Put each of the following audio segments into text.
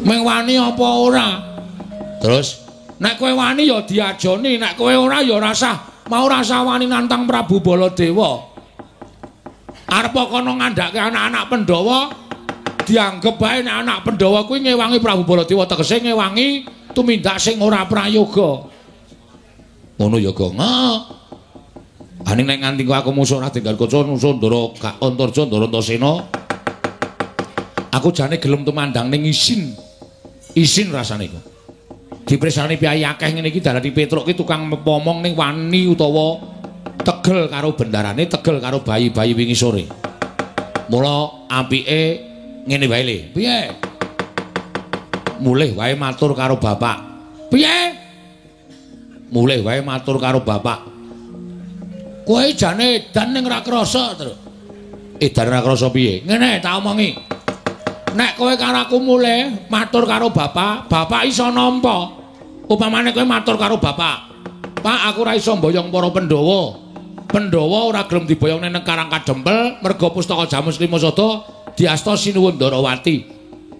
Ming wani apa ora? Terus nek kowe wani ya diajoni, nek kowe ora ya rasah mau rasah wani nantang Prabu Baladewa. Arep kono ngandhake anak-anak Pandhawa dianggep bae nek anak Pandhawa kuwi ngewangi Prabu Baladewa, tegese ngewangi tumindak sing ora prayoga. Ngono ya, Gong. Heeh. Aning nek nganti aku musuh Raden Garukaca musuh Ndara Antarja Ndara Antasena. Aku jane gelem tumandang ning isin. Isin rasane iku. Dipresani piyayi akeh ngene iki darani Petruk ki tukang momong ning wani utawa tegel karo bendarane, tegel karo bayi-bayi wingi sore. Mula apike ngene wae le. Piye? Mulih wae matur karo bapak. Piye? Mulih wae matur karo bapak. Kowe jane edan ning ora krasa, Tru. Edan ora krasa piye? Ngene tak omongi. Nek kowe karo aku mulih matur karo bapak, bapak iso nampa. Upamane kowe matur karo bapak, "Pak, aku ora iso mboyong para Pandhawa. Pandhawa ora gelem diboyong ning Karang Kadempel merga pustaka Jamus Lima Sada diasta Sinuwun Ndarawati."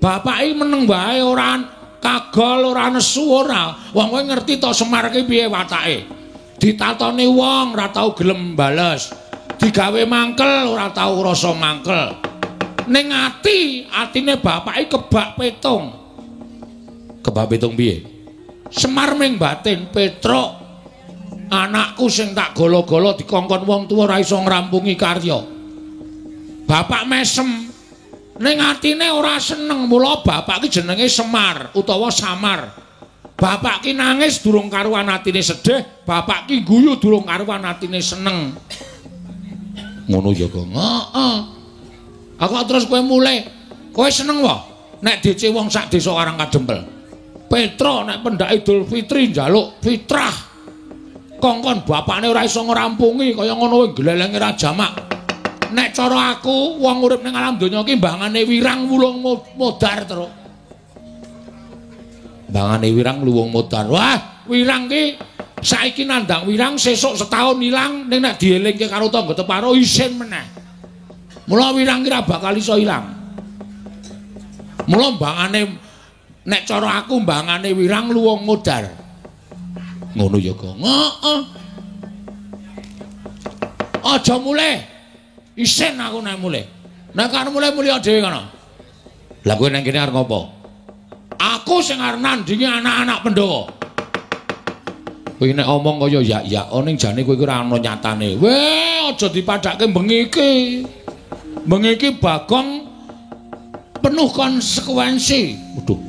Bapak iki meneng wae ora kagol, ora nesu ora. Wong kowe ngerti to Semar ki piye watake. Ditatoni wong ora tau gelem bales. Digawe mangkel ora tau rasa mangkel. Ning ati, atine bapak iki kebak petung. Kebak petung piye? Semar ming batin, Petruk, anakku sing tak golo-golo dikongkon wong tuwa ora iso ngrampungi karya. Bapak mesem. Ning atine ora seneng, mula bapak ki jenenge Semar utawa Samar. Bapak ki nangis durung karuan atine sedih, bapak ki guyu durung karuan atine seneng. Ngono ya, Gong. Heeh. Aku terus kowe mulih. Kowe seneng wae nek DC wong sak desa Karang Kadempel. Petruk nek pendak Idul Fitri njaluk fitrah. Kongkon bapakne ora iso ngrampungi kaya ngono kuwi glelenge ra jamak. Nek cara aku wong urip ning alam donya iki mbangane wirang wulung modar, Truk. Mbangane wirang luwung modar. Wah, wirang ki saiki nandang wirang sesuk setahun ilang ning nek dielingke karo tangga teparo isin meneh. Mula wirang ki ra bakal iso ilang. Mula mbangane nek cara aku mbangane wirang luwung modar. Ngono ya, Gong. Heeh. Aja mulih. Isin aku nek mulih. Nek arep mulih mulih dhewe kono. Lah kowe nang kene arep ngopo? Aku sing arep nandingi anak-anak Pandhawa. Kowe nek omong kaya yak-yak ning jane kowe iki ora ana nyatane. Weh, aja dipadhake bengi iki. Bengi iki Bagong penuh konsekuensi. Waduh.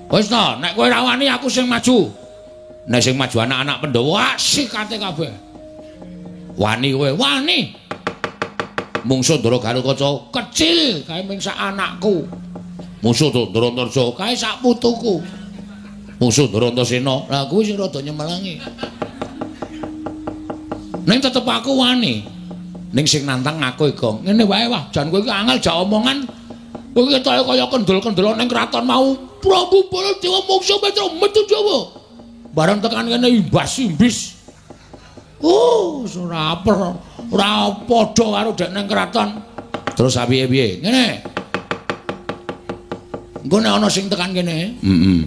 Wis ta, nek kowe ra wani aku sing maju. Nek sing maju anak-anak Pandhawa sikate kabeh. Wani kowe, wani. Mungsuh Ndara Garukaca kecil kae ming sak anakku. Mungsuh Ndara Antarja kae sak putuku. Mungsuh Ndara Antasena, lah kuwi sing rada nyemelangi. Ning tetep aku wani. Ning sing nantang aku Gong. Ngene wae wah, jan kowe iki angel jak omongan. Kowe iki ketoke kaya kendel-kendel ning kraton mau. Prabu Baladewa mungsuh Petruk metu Jawa. Bareng tekan kene imbas-imbis. Oh, ora ora padha karo dek ning kraton. Terus apike piye? Ngene. Engko nek ana sing tekan kene, heeh.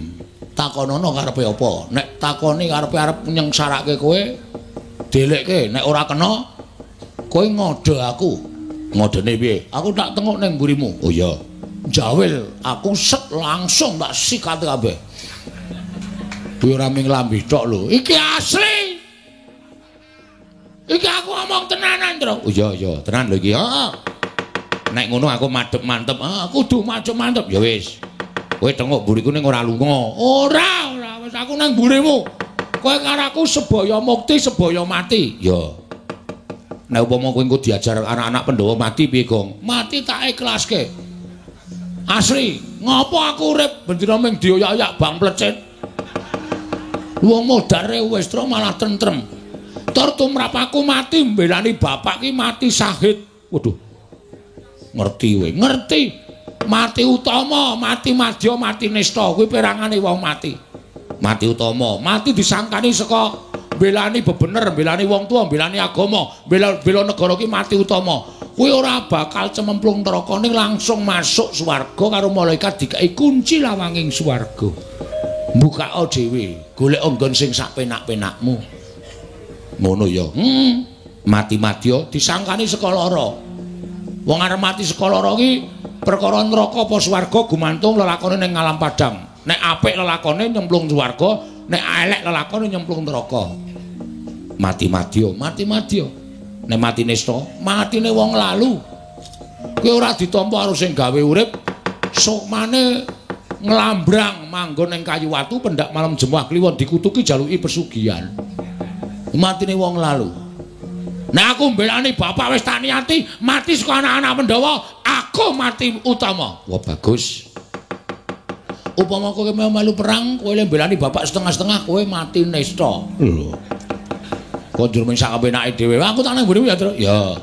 Takonono karepe apa? Nek takoni karepe arep nyengsarake kowe, delekke. Nek ora kena, kowe ngode aku. Ngodene piye? Aku tak tengok ning mburimu. Oh iya. Jawil, aku set langsung tak sikat kabeh. Kuwi ora ming lambe tok lho. Iki asli. Iki aku ngomong tenanan, Tru. Oh iya iya, tenan lho iki. Heeh. Nek ngono aku madhep mantep. Ah, kudu madhep mantep. Ya wis. Kowe tengok mburiku ning ora lunga. Ora, ora wis aku nang mburimu. Kowe karo aku sebaya mukti, sebaya mati. Ya. Nek upama kowe engko diajar anak-anak Pandhawa mati piye, Gong? Mati tak ikhlaske. Asli, ngopo aku urip bendina ming dioyak-oyak bang plecit. Wong modare wis tru malah tentrem. Tur tumrap aku mati mbelani bapak ki mati syahid. Waduh. Ngerti kowe, ngerti. Mati utama, mati madya, mati nista kuwi perangane wong mati. Mati utama, mati disangkani saka mbelani bebener, mbelani wong tuwa, mbelani agama, bela negara ki mati utama. Kowe ora bakal cememplung neraka ning langsung masuk swarga karo malaikat dikai kunci lawanging swarga. Mbukao dhewe, golek nggon sing sak penak-penakmu. Ngono ya. Mati madya disangkani saka lara. Wong arep mati saka lara ki perkara neraka apa swarga gumantung lelakone ning alam padang. Nek apik lelakone nyemplung swarga, nek elek lelakone nyemplung neraka. Mati madya, mati madya. Nek mati nista, matine wong lalu. Kowe ora ditampa karo sing gawe urip, sukmane nglambrang manggon ning kayu watu pendak malam Jemuah Kliwon dikutuki jaluki pesugihan. Matine wong lalu. Nek aku mbelani bapak wis tak niati mati saka anak-anak Pandhawa, aku mati utama. Wah bagus. Upama kowe melu perang, kowe le mbelani bapak setengah-setengah, kowe mati nista. Lho. Kok njur mung sak kepenake dhewe. Aku tak nang mburimu ya, Tru. Ya.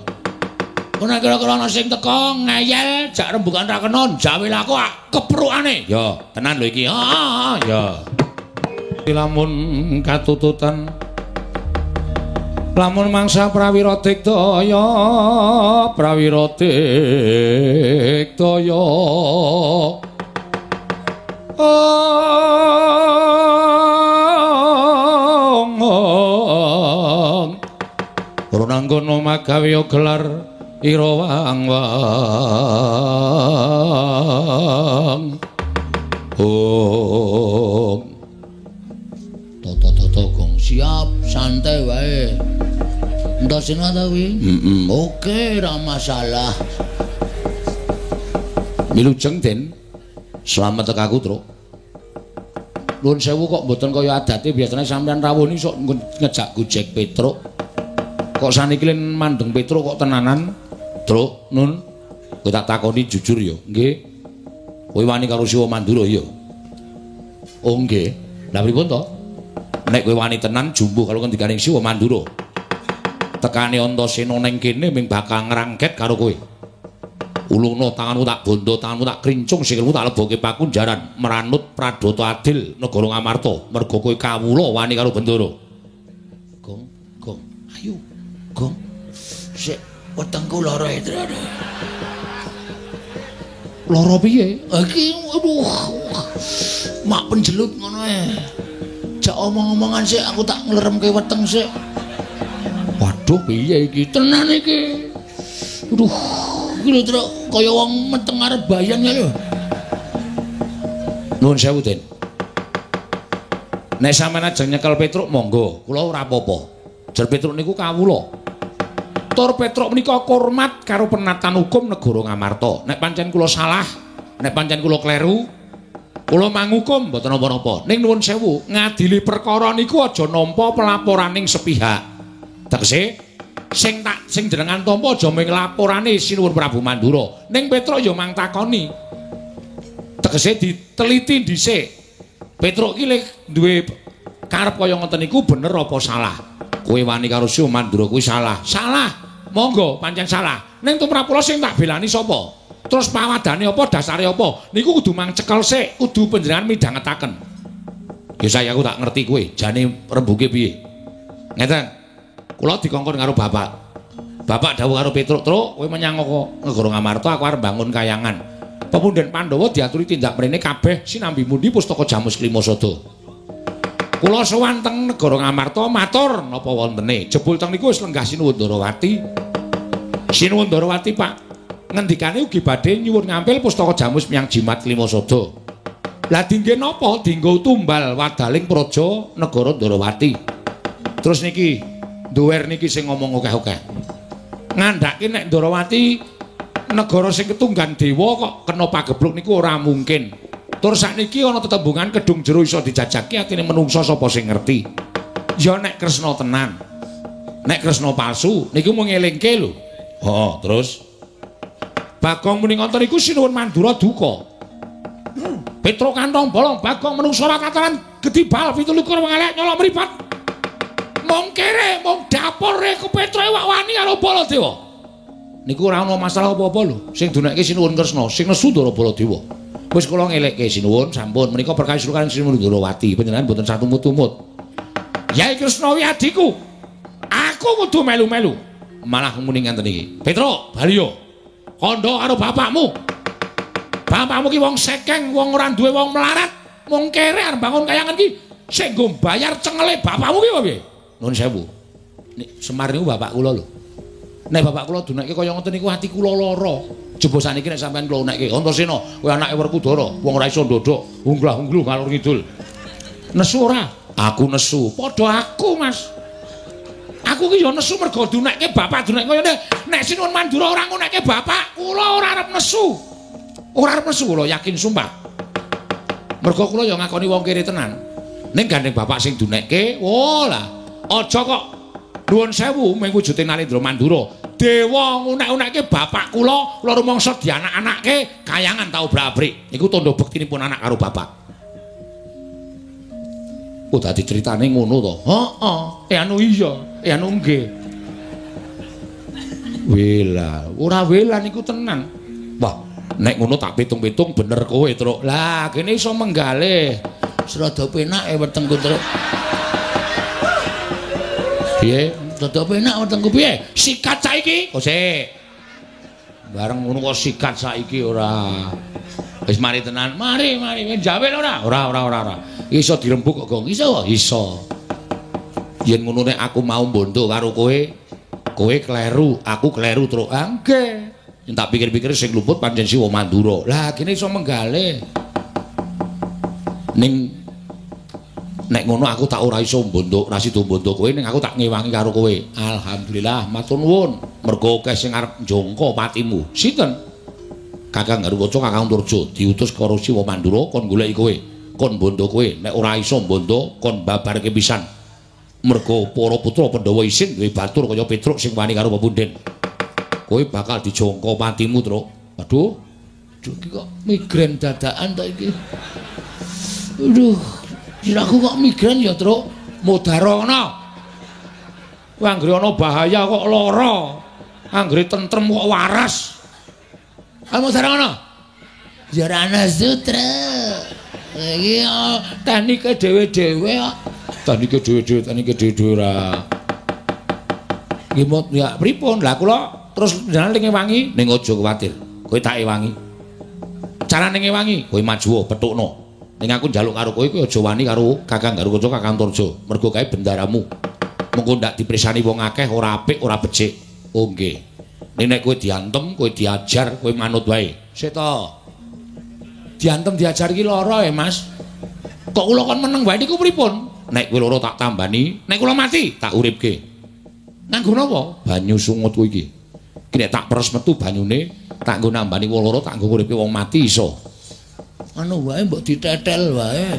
Kok nek kira-kira ana sing teko ngeyel jak rembugan ra kena, jawil aku keprukane. Ya, tenan lho iki. Heeh, ya. Lamun katututan lamun mangsa prawira digdaya, prawira digdaya. Runanggono magawe gelar ira wang-wang. Om. Toto-toto gong siap, santai wae. Ndasena ta kuwi? Heeh. Oke, ra masalah. Milujeng Den. Slamet tekaku, Truk. Nuwun sewu kok mboten kaya adate biasane sampeyan rawuh niki sok ngejak gojek Petruk. Kok saniki len mandeng Petruk kok tenanan? Truk, Nun. Kowe tak takoni jujur ya. Nggih. Kowe wani karo Siwa Mandura ya? Oh nggih. Lah pripun to? Nek kowe wani tenan jumbuh karo ngendikaning Siwa Mandura. Tekane Antasena ning kene ming bakal ngrangket karo kowe. Ulungno tanganmu tak bondo, tanganmu tak krincung, sikilmu tak lebokke pakunjaran meranut pradata adil negara Ngamarta. Merga kowe kawula wani karo Bendara. Gong, gong, ayo, gong. Sik wetengku lara e, Tru. Lara piye? Iki aduh. Mak penjelut ngono e. Jak omong-omongan sik aku tak ngleremke weteng sik. Waduh, piye iki? Tenan iki. Aduh. Iki lho Truk, kaya wong meteng arep bayan ya lho. Nuwun sewu, Den. Nek sampeyan ajeng nyekel Petruk monggo, kula ora apa-apa. Jer Petruk niku kawula. Tur Petruk menika hormat karo penatan hukum negara Ngamarta. Nek pancen kula salah, nek pancen kula kleru, kula mangukum mboten napa-napa. Ning nuwun sewu, ngadili perkara niku aja nampa pelaporaning sepihak. Tegese sing tak sing jenengan tampa aja mung laporane Sinuwun Prabu Mandura. Ning Petruk ya mang takoni. Tegese diteliti dhisik. Petruk ki lek duwe karep kaya ngoten niku bener apa salah? Kowe wani karo Siwa Mandura kuwi salah. Salah. Monggo pancen salah. Ning tumrap kula sing tak belani sapa? Terus pawadane apa, dasare apa? Niku kudu mang cekel sik, kudu panjenengan midhangetaken. Ya saya aku tak ngerti kowe jane rembuke piye. Ngeten. Kula dikongkon karo bapak. Bapak dawuh karo Petruk, "Truk, kowe menyang negara Ngamarta, aku arep bangun kayangan." Pepunden Pandhawa diaturi tindak mrene kabeh sinambi mundi pustaka Jamus Klimasada. Kula sowan teng negara Ngamarta matur napa wontene. Jebul teng niku wis lenggah Sinuwun Ndarawati. Sinuwun Ndarawati, Pak, ngendikane ugi badhe nyuwun ngampil pustaka Jamus menyang Jimat Klimasada. Lah dingge napa? Dinggo tumbal wadaling praja negara Ndarawati. Terus niki duwer niki sing ngomong akeh-akeh. Ngandhake nek Ndarawati negara sing ketunggan dewa kok kena pagebluk niku ora mungkin. Tur sakniki ana tetembungan kedung jero iso dijajaki atine menungsa sapa sing ngerti. Ya nek Kresna tenan. Nek Kresna palsu niku mung ngelingke lho. Heeh, terus Bagong muni ngoten niku Sinuwun Mandura duka. Petruk kantong bolong Bagong menungsa ora kataran gedhi bal 27 wong elek nyolok mripat. Mung kere, mung dapure ku Petruk wak wani karo Baladewa. Niku ora ana masalah apa-apa lho. Sing dunekke Sinuwun Kresna, sing nesu Ndara Baladewa. Wis kula ngelekke Sinuwun sampun menika perkawis kaliyan Sinuwun Ndarawati, panjenengan mboten satumut-tumut. Yai Kresna wi adhiku. Aku kudu melu-melu. Malah muni ngenten iki. Petruk, bali yo. Kandha karo bapakmu. Bapakmu ki wong sekeng, wong ora duwe, wong melarat, wong kere arep bangun kayangan ki sing nggo bayar cengele bapakmu ki piye? Nuwun sewu. Nek Semar niku bapak kula lho. Nek bapak kula dunekke kaya ngoten niku ati kula lara. Jebo saniki nek sampean kula unekke, Antasena, kowe anake Werkudara, wong ora iso ndodhok, unglah-ungluh ngalor ngidul. Nesu ora? Aku nesu. Padha aku, Mas. Aku ki ya nesu mergo dunekke bapak dunekke kaya ngene. Nek Sinuwun Mandura ora ngunekke bapak, kula ora arep nesu. Ora arep nesu kula yakin sumpah. Mergo kula ya ngakoni wong kere tenan. Ning gandeng bapak sing dunekke, oh lah, aja kok nuwun sewu mung wujude Narendra Mandura. Dewa ngunek-unekke bapak kula, kula rumangsa dianak-anake kayangan tau obrak-abrik. Iku tandha bektinipun anak karo bapak. Oh, dadi critane ngono to. Heeh. Anu iya, anu nggih. Wela, ora wela niku tenan. Wah, nek ngono tak pitung-pitung bener kowe, Truk. Lah, kene iso menggalih. Serada penake wetengku, Truk. Piye? Rada penak wetengku piye? Sikat saiki. Kok sik. Bareng ngono kok sikat saiki ora. Wis mari tenan. Mari, mari. Jawel ora? Ora, ora, ora, ora. Iso dirembuk kok, Gong. Iso? Iso. Yen ngono nek aku mau mbondo karo kowe, kowe kleru, aku kleru, Truk. Ah, nggih. Yen tak pikir-pikir sing luput pancen Siwa Mandura. Lah, kene iso menggalih. Ning nek ngono aku tak ora iso mbondo, ora sida mbondo kowe, ning aku tak ngewangi karo kowe. Alhamdulillah, matur nuwun. Mergo akeh sing arep njongko patimu. Sinten? Kakang Garukaca, Kakang Antarja diutus karo Siwa Mandura kon goleki kowe, kon mbondo kowe. Nek ora iso mbondo, kon babarke pisan. Mergo para putra Pandhawa isin duwe batur kaya Petruk sing wani karo pepundhen. Kowe bakal dijongko patimu, Truk. Aduh. Aduh, iki kok migrain dadakan to iki. Aduh. Siraku kok migrain ya, Truk? Mudarana. Kowe anggere ana bahaya kok lara. Anggere tentrem kok waras. Ah, mudarana. Ya ora ana sutra. Iki teknike dhewe-dhewe kok. Teknike dhewe-dhewe, teknike dhewe-dhewe ora. Nggih mot ya pripun? Lah kula terus jenengan ngewangi ning aja kuwatir. Kowe tak ewangi. Carane ngewangi, kowe maju petukno. Ning aku njaluk karo kowe, kowe aja wani karo Kakang Garukaca, Kakang Antarja. Mergo kae bendaramu. Mengko ndak dipresani wong akeh ora apik, ora becik. Oh nggih. Ning nek kowe diantem, kowe diajar, kowe manut wae. Sik to. Diantem diajar iki lara ya, Mas. Kok kula kon meneng wae niku pripun? Nek kowe lara tak tambani, nek kula mati tak uripke. Nganggo napa? Banyu sungutku iki. Iki nek tak peres metu banyune, tak nggo nambani wong lara, tak nggo uripke wong mati iso. Anu wae mbok ditetel wae.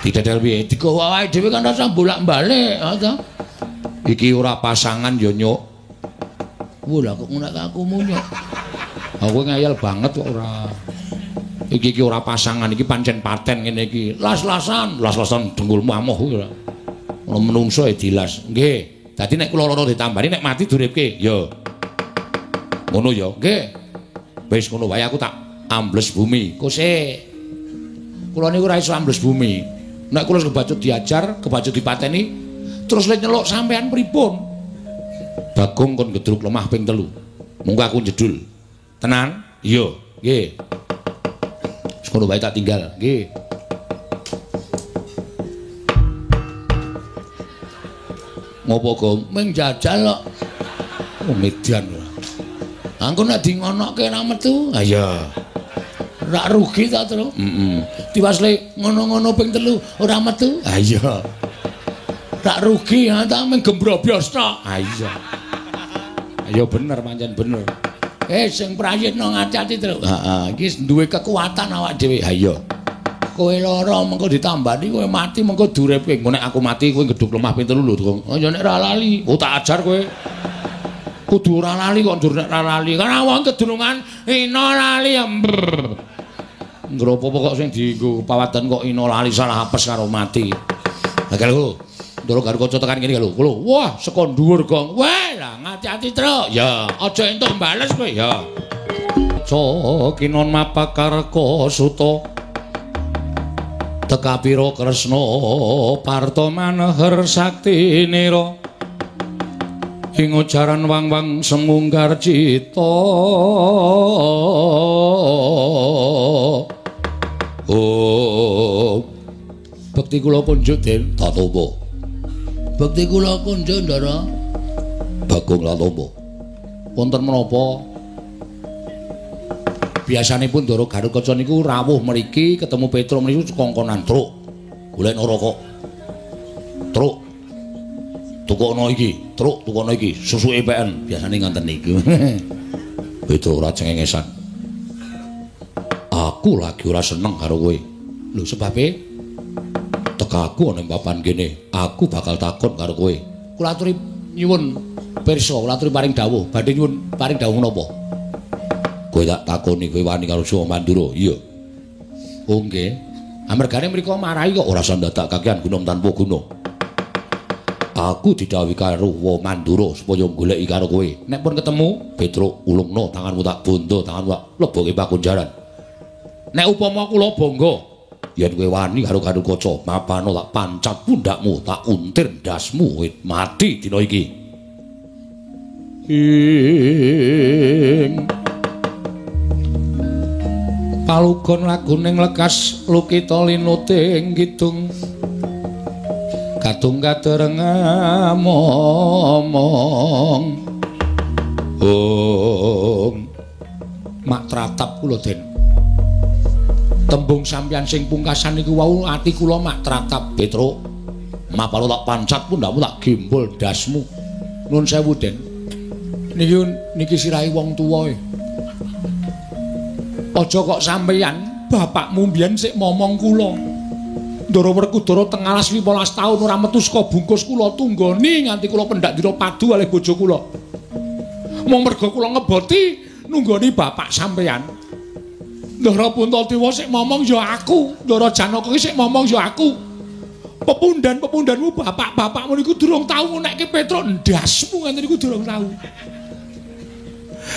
Ditetel piye? Digawa wae dhewe kan rasa bolak-balik, ha ta? Iki ora pasangan ya, Nyuk. Wah, lah kok ngono aku munyuk. Aku ngeyel banget kok ora. Iki iki ora pasangan, iki pancen paten ngene iki. Las-lasan, las-lasan dengkulmu amoh kuwi ora. Ono menungso e dilas. Nggih. Dadi nek kula loro ditambani nek mati duripke. Ya. Ngono ya. Nggih. Wis ngono wae aku tak ambles bumi. Kose. Kula niku ora iso ambles bumi. Nek kula kebacut diajar, kebacut dipateni, terus le nyeluk sampean pripun? Bagong kon gedruk lemah ping 3. Monggo aku jedul. Tenan? Iya, nggih. Wis ngono wae tak tinggal. Nggih. Ngopo, Gong? Ming jajal kok. Oh, median ora. Angko nek di ngonokke ra metu. Ha iya. Rak rugi ta, Truk? Heeh. Diwasle ngono-ngono ping 3 ora metu. Ha iya. Rak rugi ha ta ming gembrobyos tok. Ha iya. Ya bener pancen bener. Sing prayitna ngati-ati, Truk. Heeh, iki duwe kekuatan awak dhewe. Ha iya. Kowe lara mengko ditambani, kowe mati mengko duripke. Engko nek aku mati kowe gedhuk lemah ping 3 lho, Gong. Oh ya nek ora lali. Oh tak ajar kowe. Kudu ora lali kok ndur nek ora lali. Karena wong kedunungan ina lali ya. Ngropo kok sing dienggo pawadan kok ina lali salah apes karo mati. Lah lho, Ndoro Garukaca tekan kene lho. Lho, wah saka dhuwur, Gong. Wah, lah ngati-ati, Truk. Ya, aja entuk bales kowe ya. Ca kinon mapakarka suta. Tekapira Kresna parta maneher saktinira. Ing ujaran wang-wang semunggar cita. Oh, bekti kula kunjuk Den Tatoba. Bekti kula kunjuk Ndara. Bagong Latoba. Wonten menapa? Biasanipun Ndara Garukaca niku rawuh mriki ketemu Petruk niku kongkonan truk. Golekno rokok. Truk. Tukokno iki, truk tukokno iki, susuke PN biasane ngoten niku. Petruk ora cengengesan. Aku lagi ora seneng karo kowe. Lho sebabe tekaku ana ing papan kene, aku bakal takon karo kowe. Kula aturi nyuwun pirsa, kula aturi paring dawuh. Badhe nyuwun paring dawuh menapa? Kowe tak takoni kowe wani karo Jawa Mandura. Iya. Oh nggih. Amergane mriku marahi kok ora usah ndadak kakean gunung tanpa guna. Aku didhawuhi karo Wa Mandura supaya goleki karo kowe. Nek pun ketemu, Petruk ulungno tanganmu tak bondo, tanganmu tak leboke pakunjaran. Nek upama kula bangga yen kowe wani karo Garukaca, mapano tak pancat pundakmu, tak untir ndasmu, wit mati dina iki. Ing palugon laguning lekas lukita linuting kidung kadung kadereng momong. Om mak tratap kula Den. Tembung sampeyan sing pungkasan niku wau ati kula mak tratap Petruk. Mapalo tak pancat pundhakmu tak gembol ndasmu. Nuwun sewu Den. Niki niki sirahe wong tuwa e. Aja kok sampeyan bapakmu mbiyen sik momong kula. Ndara Werkudara teng alas 15 taun ora metu saka bungkus kula tunggoni nganti kula pendak dina padu kalih bojo kula. Mung merga kula ngeboti nunggoni bapak sampeyan. Ndara Puntadewa sik momong ya aku, Ndara Janaka ki sik momong ya aku. Pepundhan-pepundhanmu bapak-bapakmu niku durung tau ngunekke Petruk ndasmu ngene niku durung tau.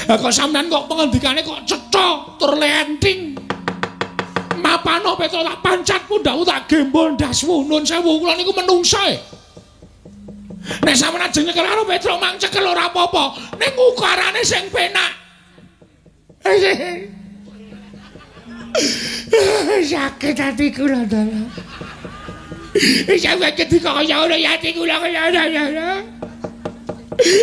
Lah kok sampeyan kok pengendikane kok cetha tur lenting. Mapano Petruk tak pancat pundhakmu tak gembol ndasmu. Nun sewu kula niku menungsa e. Nek sampeyan ajeng nyekel karo Petruk mang cekel ora apa-apa, ning ukarane sing penak. Sakit ati kula dalah. Sampeyan ketika kaya ngono ya ati kula kaya ngono.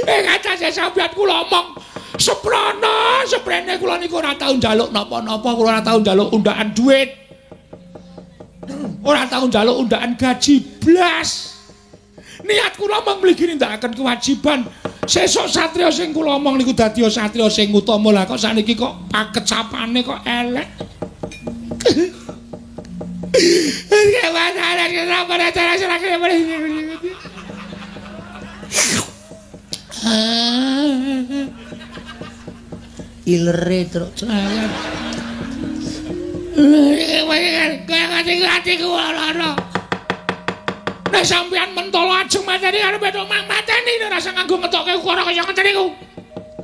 Ing atase sampeyan kula omong seprana, seprene kula niku ora tau njaluk napa-napa, kula ora tau njaluk undaan duit. Ora tau njaluk undaan gaji blas. Niat kula mung mligi nindakaken kewajiban. Sesuk satriya sing kula omong niku dadi satriya sing utama. Lah kok saniki kok pakecapane kok elek. Ilere truk jalan. Nek sampeyan mentolo ajeng mateni karo Petruk mang mateni ora usah nganggo ngetokke ukara kaya ngeten niku.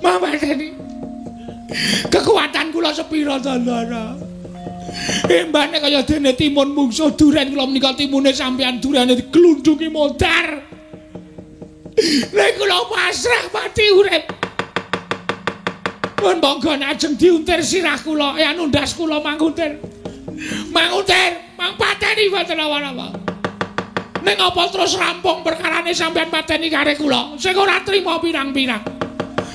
Mang mateni. Kekuatan kula sepira to, Ndara? Embane kaya dene timun mungsuh duren kula menika timune sampeyan durene diglundungi modar. Nek kula pasrah mati urip. Pun monggo ajeng diuntir sirah kula, anu ndas kula manguntir. Manguntir, mang pateni boten napa-napa. Ning apa terus rampung perkarane sampeyan pateni kare kula? Sing ora trima pirang-pirang.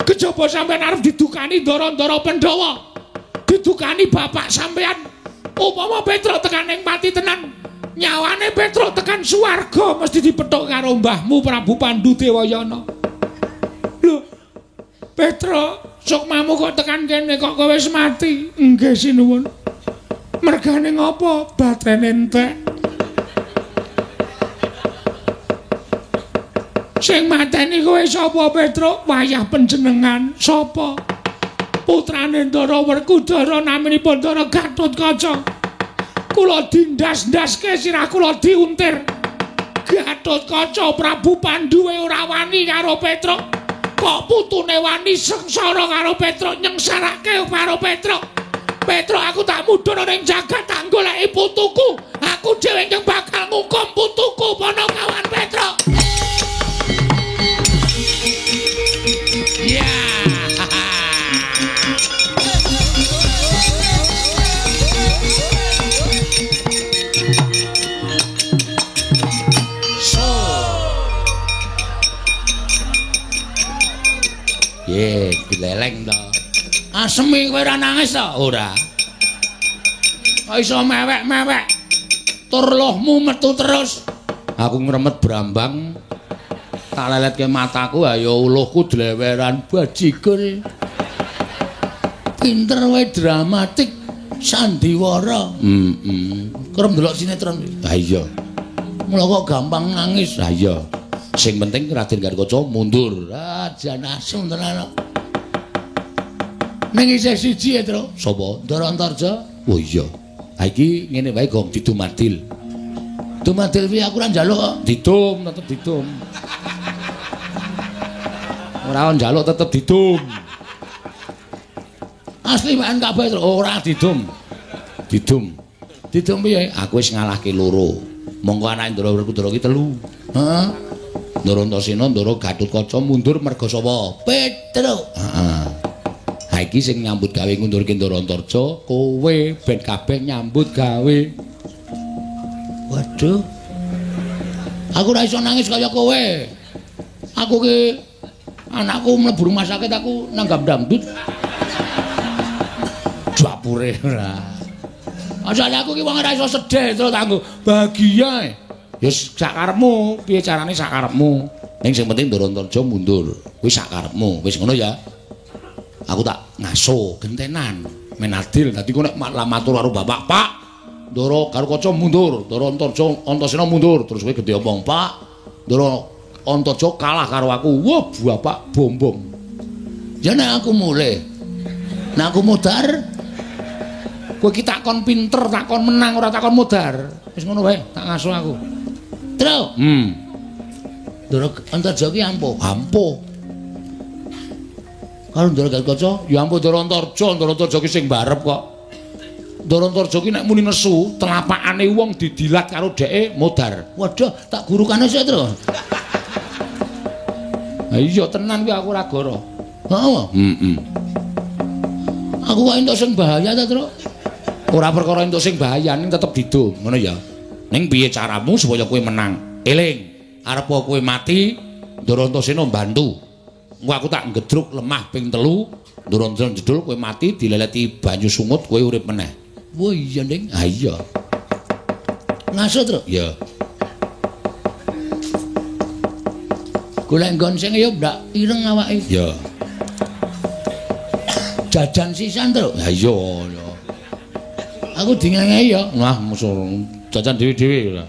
Kejaba sampeyan arep didukani ndara-ndara Pandhawa. Didukani bapak sampeyan. Upama Petruk tekan ing pati tenan, nyawane Petruk tekan swarga mesti dipethuk karo mbahmu Prabu Pandu Dewayana. Lho, Petruk, sukmamu kok tekan kene kok kowe wis mati? Nggih sinuwun. Mergane ngopo? Batrene entek. Sing mateni kowe sapa Petruk? Wayah panjenengan sapa? Putrane Ndara Werkudara naminipun Ndara Gatotkaca. Kula dindas-ndaske sirah kula diuntir. Gatotkaca Prabu Pandu ora wani karo Petruk. Kok putune wani sengsara karo Petruk, nyengsarake karo Petruk. Petruk aku tak mudhun ning jagat tak goleki putuku. Aku dhewe ingkang bakal ngukum putuku Panakawan Petruk. Ye, dileleng to. Asemi kowe ora nangis to? Ora. Kok iso mewek-mewek? Tur lohmu metu terus. Aku ngremet brambang. Tak leletke mataku, ayo uluhku dleweran bajigur. Pinter wae dramatik sandiwara. Heeh. Kerep ndelok sinetron. Ha iya. Mula kok gampang nangis. Ha iya. Sing penting Raden Gatotkaca mundur. Ah, jan asem tenan kok. Ning isih siji ya, Tru. Sapa? Ndara Antarja. Oh iya. Ha iki ngene wae Gong didumadil. Dumadil piye aku ora njaluk kok. Didum, tetep didum. Ora njaluk tetep didum. Asli wae kabeh Tru. Ora didum. Didum. Didum piye? Aku wis ngalahke loro. Monggo anake Ndara Werkudara ki telu. Heeh. Ndara Antasena, Ndara Gatotkaca mundur merga sapa? Petruk. Heeh. Ha iki sing nyambut gawe ngundurke Ndara Antarja, kowe ben kabeh nyambut gawe. Waduh. Aku ora iso nangis kaya kowe. Aku ki anakku mlebu rumah sakit aku nanggap dangdut. Dapure ora. Asale aku ki wong ora iso sedih terus tanggo bahagia. Ya sakarepmu, piye carane sakarepmu. Ning sing penting Ndara Antarja mundur. Kuwi sakarepmu. Wis ngono ya. Aku tak ngaso gentenan men adil. Dadi ku nek matur karo bapak, Pak, Ndara Gatotkaca mundur, Ndara Antarja Antasena mundur. Terus kowe gedhe omong, Pak, Ndara Antarja kalah karo aku. Wah, bapak bom-bom. Ya nek aku mulih. Nek aku modar, kowe iki takon pinter, takon menang, ora takon modar. Wis ngono wae, tak ngaso aku. Tru. Ndara Antarja ki ampuh. Ampuh. Karo Ndara Gatotkaca, ya ampun Ndara Antarja, Ndara Antarja ki sing barep kok. Ndara Antarja ki nek muni nesu, telapakane wong didilat karo dheke modar. Waduh, tak gurukane sik, Tru. Ha iya tenan kuwi aku ora goro. Heeh. Heeh. Aku kok entuk sing bahaya ta, Tru? Ora perkara entuk sing bahaya, ning tetep didum, ngono ya. Ning piye caramu supaya kowe menang? Eling, arep kowe mati, Ndara Antasena mbantu. Engko aku tak ngedruk lemah ping 3, Ndara Antasena jedul kowe mati dileleti banyu sungut kowe urip meneh. Wah iya, Ning. Ha iya. Ngaso, Tru? Iya. Golek nggon sing ya ndak ireng awake. Iya. Jajan sisan, Tru? Ha iya, ya. Aku dingengehi ya. Wah, musuh jajan dhewe-dhewe ora.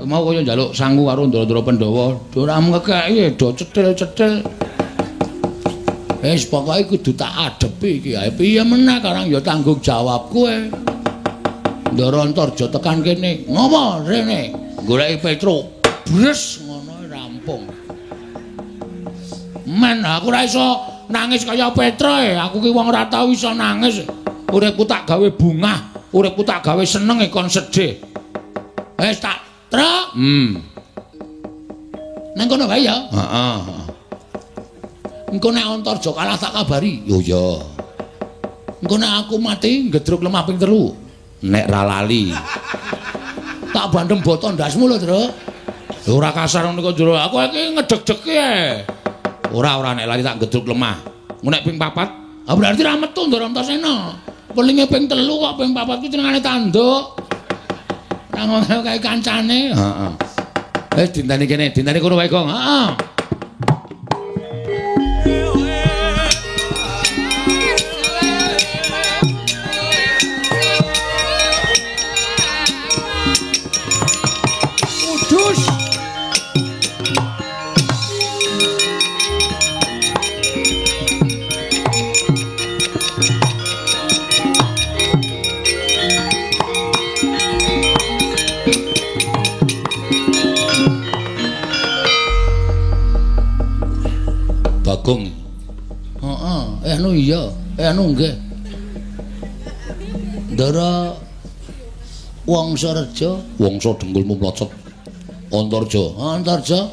Mau kaya njaluk sangu karo ndara-ndara Pandhawa, ora ngekeki do cetil-cetil. Wis pokoke kudu tak adepi iki. Ha piye meneh karang ya tanggung jawab kowe. Ndara Antarja tekan kene. Ngopo rene? Goleki Petruk. Bres ngono rampung. Men aku ora iso nangis kaya Petruk. Aku ki wong ora tau iso nangis. Uripku tak gawe bungah, uripku tak gawe seneng kon sedih. Wis tak truk. Nang kono wae ya. Heeh. Engko nek Antarja kalah tak kabari. Yo ya. Engko nek aku mati ngedruk lemah ping 3. Nek ra lali. Tak bandem boto ndasmu lho, Truk. Ora kasar ngono kok jero. Aku iki ngedeg-degi e. Ora ora nek lali tak ngedruk lemah. Engko nek ping 4, ah berarti ra metu Ndara Antasena. Pelinge ping 3 kok ping 4 kuwi jenengane tanduk. Ora ngono kae kancane. Heeh. Wis dinteni kene, dinteni kono wae, Gong. Heeh. Bagong. Heeh, anu iya, anu nggih. Ndara Wangsareja, Wangsa dengkulmu mlocot. Antarja, Antarja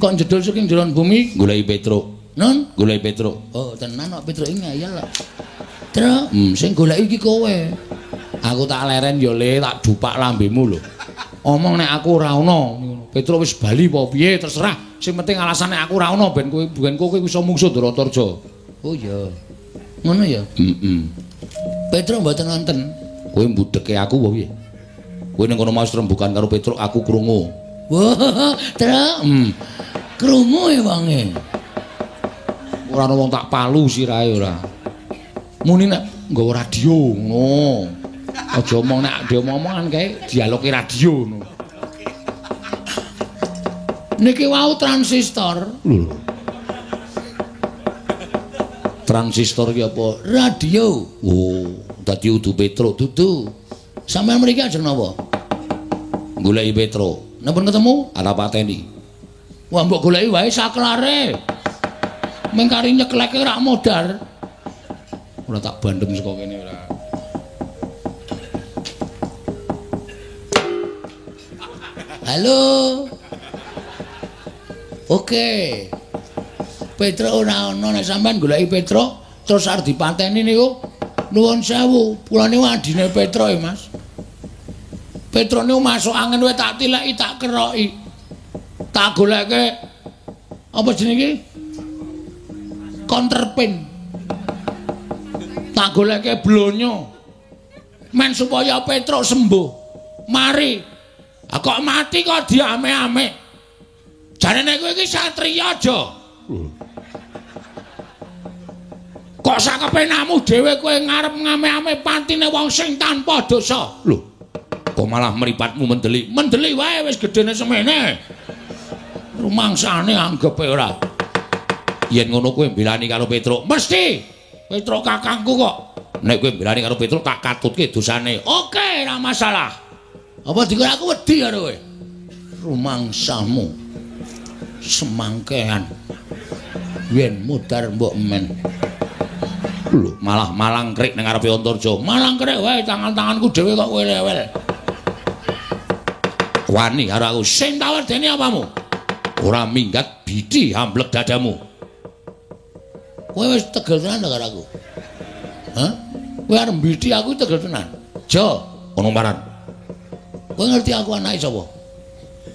kok njedul saking jeron bumi goleki Petruk. Nun, goleki Petruk. Oh, tenan kok Petruk iki ngeyel kok. Truk, sing goleki iki kowe. Aku tak leren ya le, tak dupak lambemu lho. Omong nek aku ora ana, Petruk wis bali apa piye terserah. Sing penting alasane aku ora ana ben kowe iso mungsuh Ndara Antarja. Oh iya. Ngono ya? Heeh. Petruk mboten wonten. Kowe mbudheke aku apa piye? Kowe ning kono mau rembukan karo Petruk aku krungu. Wah, Truk. Krungu e wonge. Ora ana wong tak palu sirahe ora. Muni nek nggawa radio ngono. Aja omong nek diomong-omongan kae dialoge radio ngono. Niki wau transistor. Lho. Transistor ki apa? Radio. Oh, dadi udu Petruk dudu. Sampeyan mriki ajeng napa? Goleki Petruk. Napa ketemu? Ora pateni. Wah, mbok goleki wae saklare. Meng kari nyekleke rak modar. Ora tak bandem saka kene ora. Halo. Oke. Petruk ora ana nek sampean goleki Petruk terus arep dipateni niku nuwun sewu. Kula niku adine Petruk ya, Mas. Petruk niku masuk angin wae tak tileki, tak keroki. Tak goleke apa jenenge iki? Counterpain. Tak goleke blonyo. Men supaya Petruk sembuh. Mari. Ah kok mati kok diame-ame. Jarene kowe iki satriya aja. Kok sakepenamu dhewe kowe ngarep ngame-ame pantine wong sing tanpa dosa. Lho, kok malah mripatmu mendeli. Mendeli wae wis gedene semene. Rumangsane anggepe ora. Yen ngono kowe mbelani karo Petruk. Mesti. Petruk kakangku kok. Nek kowe mbelani karo Petruk tak katutke dosane. Oke, ora masalah. Apa dikira aku wedi karo kowe? Rumangsamu semangkean. Yen mudar mbok men. Lho, malah malangkrik ning ngarepe Antarja. Malangkrik wae tangan-tanganku dhewe kok kowe rewel. Wani karo aku. Sing tak wedeni apamu? Ora minggat bidi amblek dadamu. Kowe wis tegel tenan karo aku. Hah? Kowe arep mbidi aku tegel tenan. Jo, ono maran. Kowe ngerti aku anake sapa?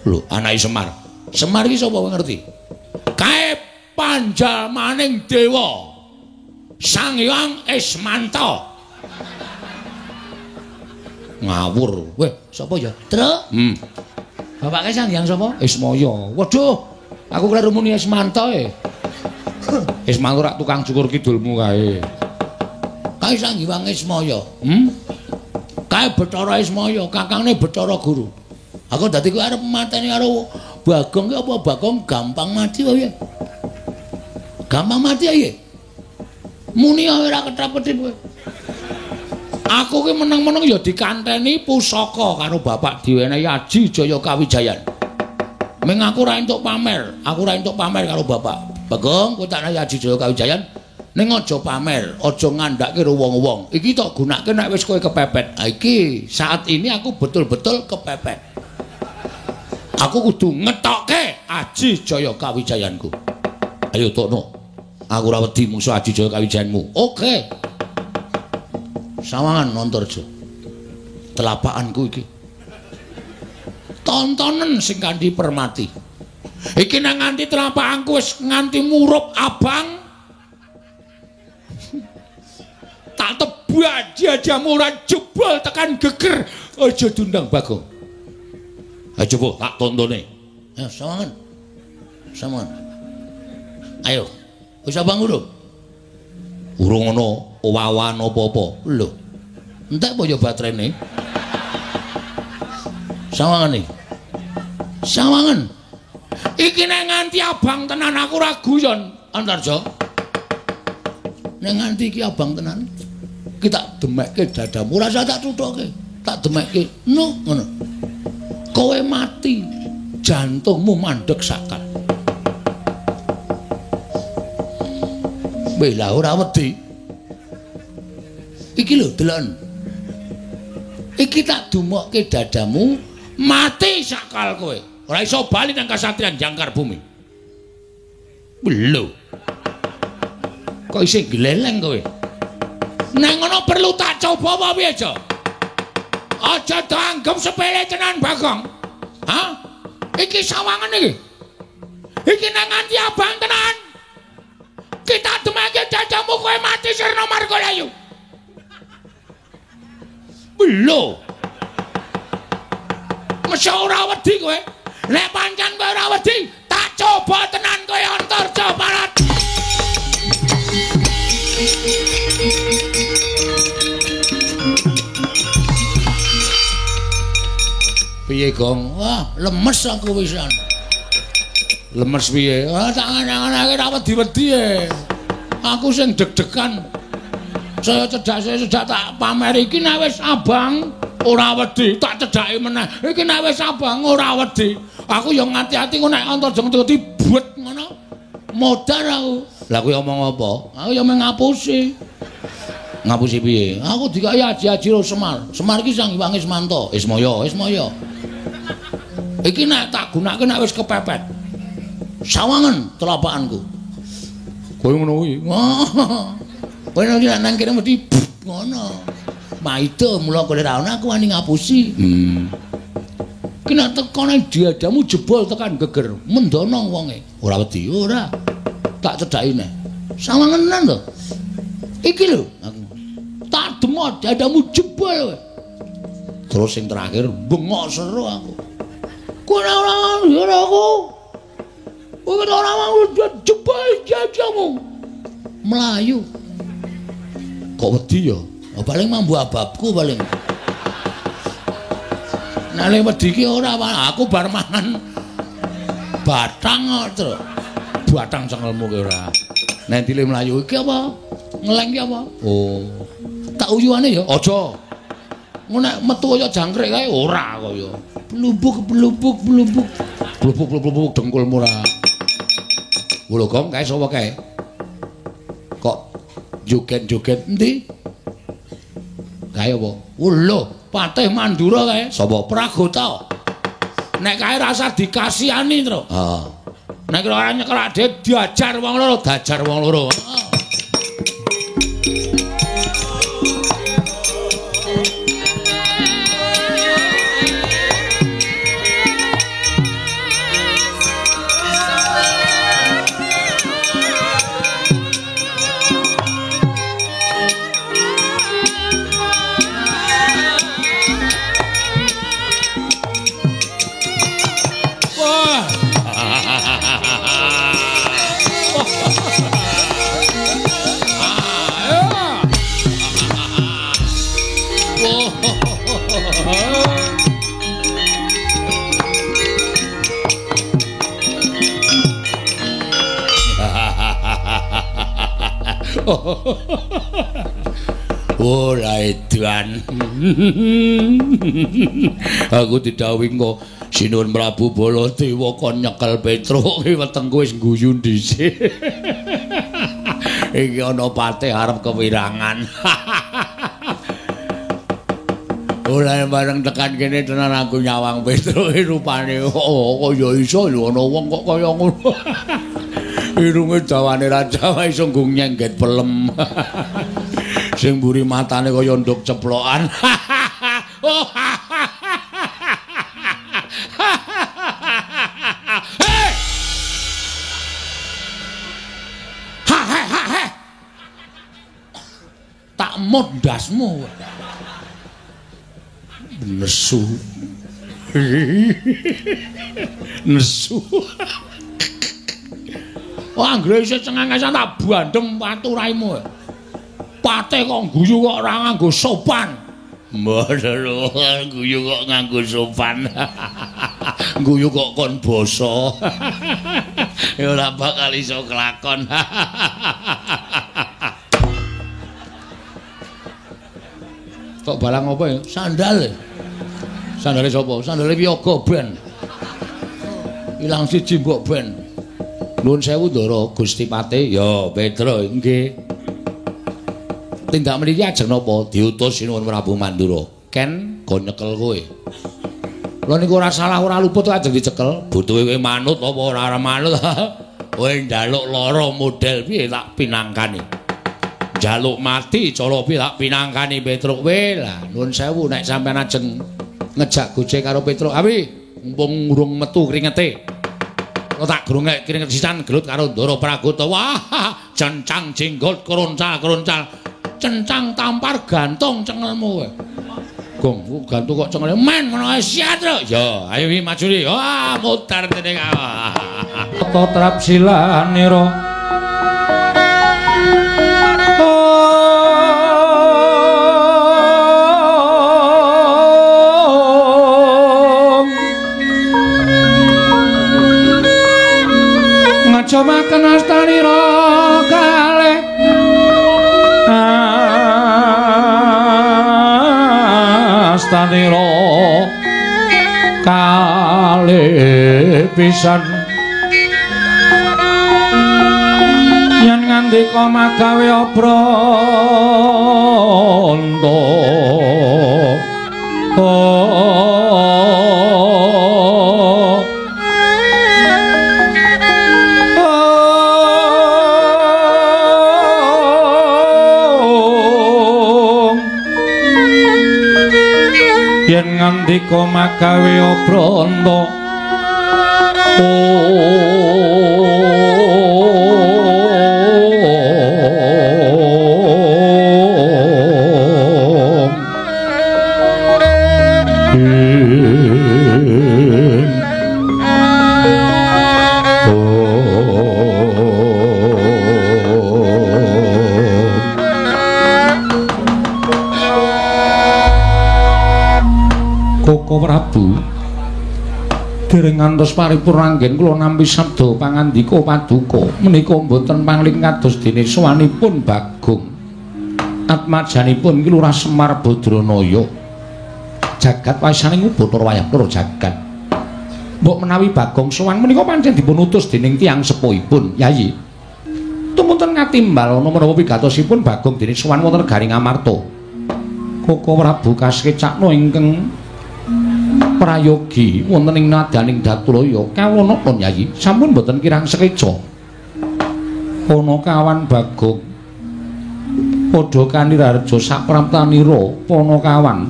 Lho, anake Semar. Semar iki sapa kowe ngerti? Kae panjalmaning dewa. Sang Hyang Ismanta. Ngawur. Weh, sapa ya? Truk. Bapake Sang Hyang sapa? Ismaya. Waduh, aku kleru muni Ismanta e. Ismanta rak tukang cukur kidulmu kae. Kae Sang Hyang Ismaya. Kae Bathara Ismaya, kakangne Bathara Guru. Aku dadi kowe arep mateni karo Bagong ki apa Bagong gampang mati wae. Gampang mati ae. Muni ora ketap-ketip kowe. Aku ki meneng-meneng ya dikanteni pusaka karo bapak diwenehi Aji Jaya Kawijayan. Ming aku ora entuk pamer, aku ora entuk pamer karo bapak. Bagong, kowe tak nehi Aji Jaya Kawijayan ning aja pamer, aja ngandhake karo wong-wong. Iki tok gunake nek wis kowe kepepet. Ha iki saat ini aku betul-betul kepepet. Aku kudu ngetokke Aji Jaya Kawijayanku. Ayo tokno. Aku ora wedi mungsu Aji Jaya Kawijayanmu. Oke. Sawangan Antarja. Telapakanku iki. Tontonen sing kanthi permati. Iki nang nganti telapakanku wis nganti murup abang. Tak tebak jajamu ora jebol tekan geger. Aja diundang Bagong. Ayo coba tak tontone. Ayo sawangan. Sawangan. Ayo. Wis abang urung? Urung ana owawan apa-apa. Lho. Entek apa ya baterene? Sawangan iki. Sawangan. Iki nek nganti abang tenan aku ora guyon, Antarja. Nek nganti iki abang tenan, iki tak demekke dadamu, ora usah tak thuthuke. Tak demekke. No, ngono. Kowe mati, jantungmu mandeg sakal. Weh lah ora wedi. Iki lho deloken. Iki tak dumokke dadamu, mati sakal kowe. Ora iso bali nang kasatriyan Jangkar Bumi. Lho. Kok isih gleleng kowe? Nang ngono perlu tak coba apa piye, Jo? Aja dianggep sepele tenan, Bagong. Hah? Iki sawangan iki. Iki nang nganti abang tenan. Kita demeke dadamu Senopati Sirna Margalayu. Lho. Mesti ora wedi kowe. Nek pancen kowe ora wedi, tak coba tenan kowe Antarja Barat. Piye, Gong? Wah, lemes aku wisan. Lemes piye? Ah, tak ngene-ngene ora wedi-wedi e. Aku sing deg-degan. Saya cedak tak pamer iki nek wis abang ora wedi, tak cedhaki meneh. Iki nek wis abang ora wedi. Aku ya ngati-ati kok nek Antarja ngerti buet ngono. Modar aku. Lah kowe omong apa? Aku ya mung ngapusi. Ngapusi piye? Aku dikai aji-aji ro Semar. Semar iki Sang Hyang Ismanto. Ismaya, Ismaya. Iki nek tak gunake nek wis kepepet. Sawangen telapakanku. Kowe ngono kuwi. Kowe nek nang kene mesti ngono. Maida mula kowe ra ono aku wani ngapusi. Ki nek teko nang diadamu jebol tekan geger, mendono wonge. Ora wedi, ora. Tak cedhaki neh. Sawangenan to. Iki lho aku. Tak demot dadamu jebol kowe. Terus sing terakhir bengok seru aku. Kowe ora ora aku. Kowe ora mau jebol dadamu. Melayu. Kok wedi ya? Oh, paling mambu ababku paling. Nek le wedi ki ora, aku bar mangan batang kok, Tru. Batang cengelmu ki ora. Nek dile mlayu iki apa? Ngeleng ki apa? Oh. Tak uyuane ya aja. Ngono nek metu kaya jangkrik kae ora kaya. Blubuk blubuk blubuk. Blubuk blubuk dengkulmu ora. Lho Gong, kae sapa kae? Kok joget-joget endi? Kae apa? Lho, Patih Mandura kae. Sapa? Pragota. Nek kae rasa dikasihani, Tru. Heeh. Nek ora nyekel adhe diajar wong loro, diajar wong loro. Ora edan. Aku didhawuhi engko Sinuwun Prabu Baladewa kon nyekel Petruk ki wetengku wis guyu dhisik. Iki ana patih arep kewirangan. Ora bareng tekan kene tenan aku nyawang Petruk rupane oh kaya iso lho ana wong kok kaya ngono. Irunge dawane raja wae iso nggo nyengget pelem. Sing mburi matane kaya nduk ceplokan. Hei! Ha ha ha ha. Tak mot ndasmu. Nesu. Nesu. Wah, anggere isih cengengesan tak bandem watu raimu. Patih kok guyu kok ora nganggo sopan. Mboten lho, guyu kok nganggo sopan. Guyu kok kon basa. Ya ora bakal iso kelakon. Kok balang apa ya? Sandal. Sandale sapa? Sandale Wiyaga ben. Ilang siji mbok ben. Nuwun sewu Ndara Gusti Patih. Ya, Petro nggih. Tindak mriki ajeng napa? Diutus Sinuwun Prabu Mandura. Ken go nyekel kowe. Lha niku ora salah ora luput ajeng dicekel. Butuhe kowe manut apa ora manut? Kowe njaluk lara model piye tak pinangkani. Njaluk mati cara piye tak pinangkani Petruk kowe. Lah nuwun sewu nek sampean ajeng ngejak gojek karo Petruk. Awi mumpung urung metu kringete. Tak grungek kiring sisan gelut karo Ndara Pragota. Wah, cencang jenggot kroncal-kroncal. Cencang tampar gantung cengelmu kowe. Gong, gantung kok cengele men ngono ae siat lho. Ya, ayo wi maju ri. Wah, mutar dene kae. Tata trapsilanira. Ngajomaken astanira kalih astanira kalih pisan yen ngandika magawe obronto. Yen ngandika magawe obronto. Koko Prabu dereng ngantos paripurna anggen kula nampi sabda pangandika paduka menika mboten pangling kados dene sowanipun Bagong atmajanipun Ki Lurah Semar Badranaya jagat wasaning Bathara wayah loro jagat. Mbok menawi Bagong sowan menika pancen dipun utus dening tiyang sepuhipun Yayi. Tumunten ngatimbal ana menapa pigatosipun Bagong dene sowan wonten Garing Amarta. Koko Prabu kasekcakna ingkang prayogi wonten ing nadaning Datulaya kawona pun Yayi sampun mboten kirang sekeca. Panakawan Bagong padha kaniraharja sapraptanira panakawan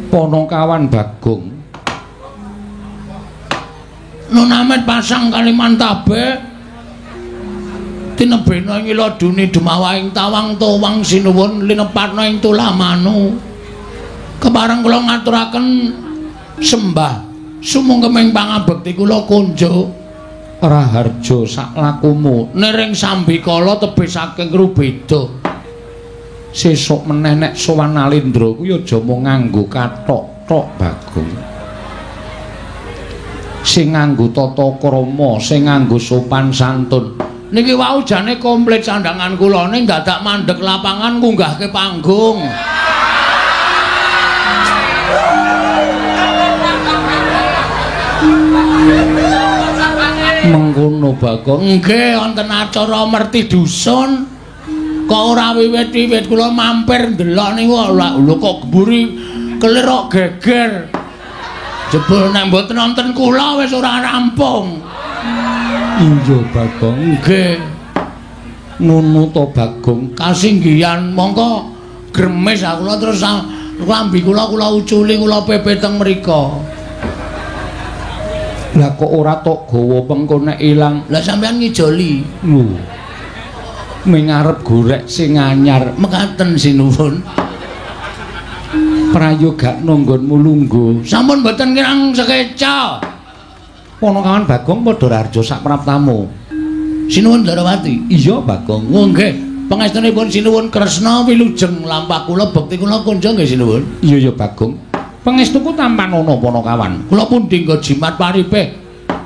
panakawan Bagong nunamet pasang Kalimantabe tinebena ing ila duni dumawahing tawang towang sinuwun linepatna ing tulamanu. Kepareng kula ngaturaken sembah sumungkeming pangabekti kula kunjuk raharja saklakumu niring sambikala tebih saking Rubeda. Sesuk meneh nek sowan Nalendra kuwi aja mung nganggo kathok tok Bagong, sing nganggo tata krama, sing nganggo sopan santun. Niki wau jane komplit sandangan kula ning dadak mandheg lapangan ngunggahke panggung. Mengkono Bagong. Nggih, wonten acara merti dusun. Kok ora wiwit-wiwit kula mampir ndelok niku lho kok mburi kelir kok geger. Jebul nek mboten wonten kula wis ora rampung. Iya Bagong. Nggih. Ngono to Bagong. Kasinggihan mongko gremes aku kula terus klambi kula kula uculi kula pepe teng mriko. Lah kok ora tok gawa pengko nek ilang. Lah sampean ngijoli. Lho. Ming arep gorek sing anyar. Mekaten sinuwun. Prayogakno nggonmu lungguh. Sampun mboten kirang sekeca. Panakawan Bagong padha raharja sapraptamu. Sinuwun Darawati. Iya Bagong. Oh nggih. Pangestunipun sinuwun Kresna wilujeng lampah kula bekti kula kunjung nggih sinuwun. Iya ya Bagong. Pangestuku tampanana Panakawan. Kula pundi nggo jimat paripe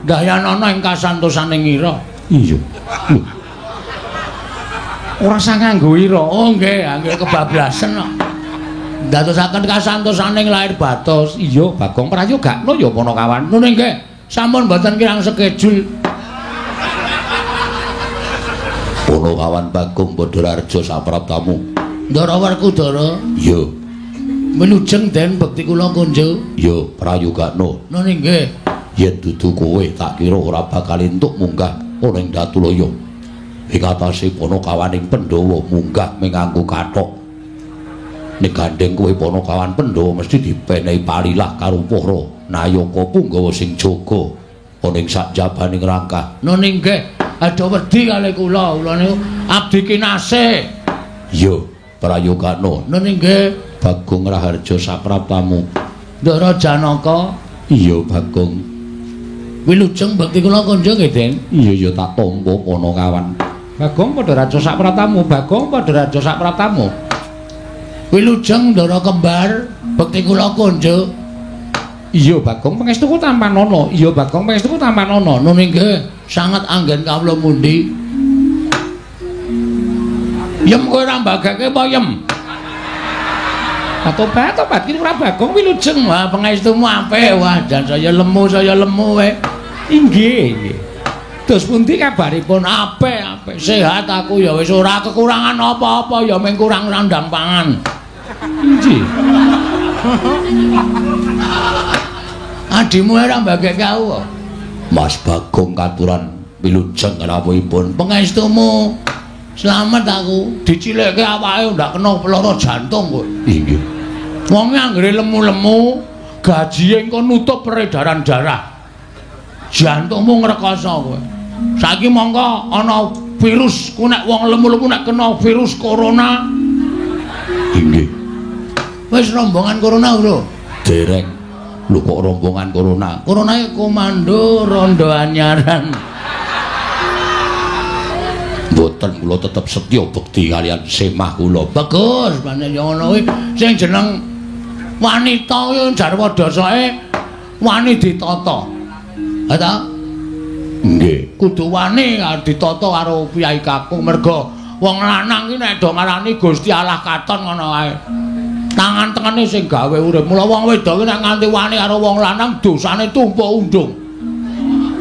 ndayanana ing kasantosaning ira. Iya. Lho. Ora usah nganggo ira. Oh nggih, angge kebablasen kok. Ndadosaken kasantosaning lahir batos. Iya Bagong prayogakno ya Panakawan. Nun nggih, sampun mboten kirang sekejul. Panakawan Bagong padha raharja sapraptamu. Ndara Werkudara. Iya. Wilujeng den bekti kula kunjuk. Ya prayogakno. Nun nggih. Yen dudu kowe tak kira ora bakal entuk munggah ana ing Datulaya. Ing atase panakawaning Pandhawa munggah ming nganggo kathok. Nek gandeng kowe panakawan Pandhawa mesti dipenehi palilah karo para nayaka punggawa sing jaga. Ana ing sak jabaning rangkah. Nun inggih, aja wedi kalih kula. Kula niku abdi kinasih. Iya, prayogana. Nun inggih, Bagong Raharja sapraptamu. Ndara Janaka. Iya, Bagong. Wilujeng bekti kula konjo nggih, Den. Iya, iya tak tampa kono kawan. Bagong padha raja sapraptamu, Bagong padha raja sapraptamu. Wilujeng Ndara kembar, bekti kula konjo. Iya, Bagong pangestuku tampanana. Iya, Bagong pangestuku tampanana. Nun inggih, sanget anggen kawula mundi. Yem kowe ora mbagake apa yem? Tobat, tobat iki ora Bagong wilujeng. Wah, pangestumu apik. Wah, jan saya lemu kowe. Inggih, inggih. Terus pundi kabaripun? Apik, apik. Sehat aku ya wis ora kekurangan apa-apa ya mung kurang sandang pangan. Inggih. Adimu ora mbageke aku. Mas Bagong katuran wilujeng rawuhipun. Pangestumu slamet aku. Dicilikke awake ndak kena lara jantung kowe. Inggih. Wong anggere lemu-lemu, gajihe engko nutup peredaran darah. Jantungmu ngrekoso kowe. Saiki mongko ana virus ku nek wong lemu-lemu nek kena virus corona. Inggih. Wis rombongan corona, Bro. Dereng. Lho kok rombongan corona? Corona komando rondo anyaran. Mboten, kula tetep setya bekti kaliyan semah kula. Bagus, pancen ya ngono kuwi. Sing jeneng wanita kuwi jarwa dasake wani ditata. Ha ta? Nggih. Kudu wani ditata karo piyai kakung merga wong lanang ki nek do ngarani Gusti Allah katon ngono kae. Tangan tengene sing gawe urip. Mula wong wedok ki nek nganti wani karo wong lanang dosane tumpuk undung.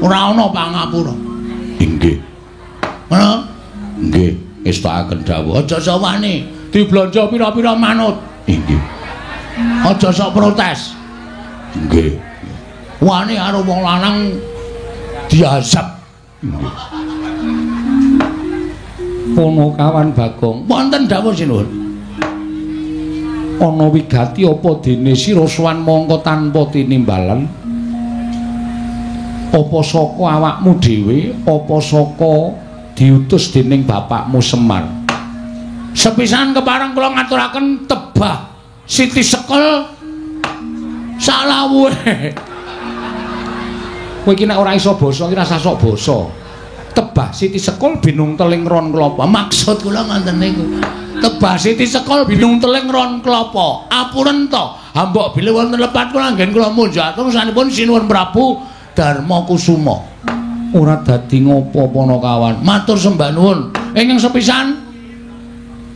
Ora ana pangapura. Inggih. Ngono? Nggih, ngestakaken dawuh. Aja sok wani, diblanja pira-pira manut. Inggih. Aja sok protes. Nggih. Wani karo wong lanang diazab. Nggih. Pono kawan Bagong, wonten dawuh sinuwun. Ana wigati apa dene sira sowan mongko tanpa tinimbalan? Apa saka awakmu dhewe, apa saka diutus dening bapakmu Semar? Sepisan kepareng kula ngaturaken tebah siti sekel salawuhe. Kowe iki nek ora iso basa iki rasah sok basa. Tebah siti sekul binung teling ron klapa. Maksud kula ngoten niku. Tebah siti sekul binung teling ron klapa. Apuren to, hambok bilih wonten lepat kula anggen kula munjaken sanipun Sinuwun Prabu Darma Kusuma. Ora dadi ngopo pana kawan. Matur sembah nuwun. Ingkang sepisan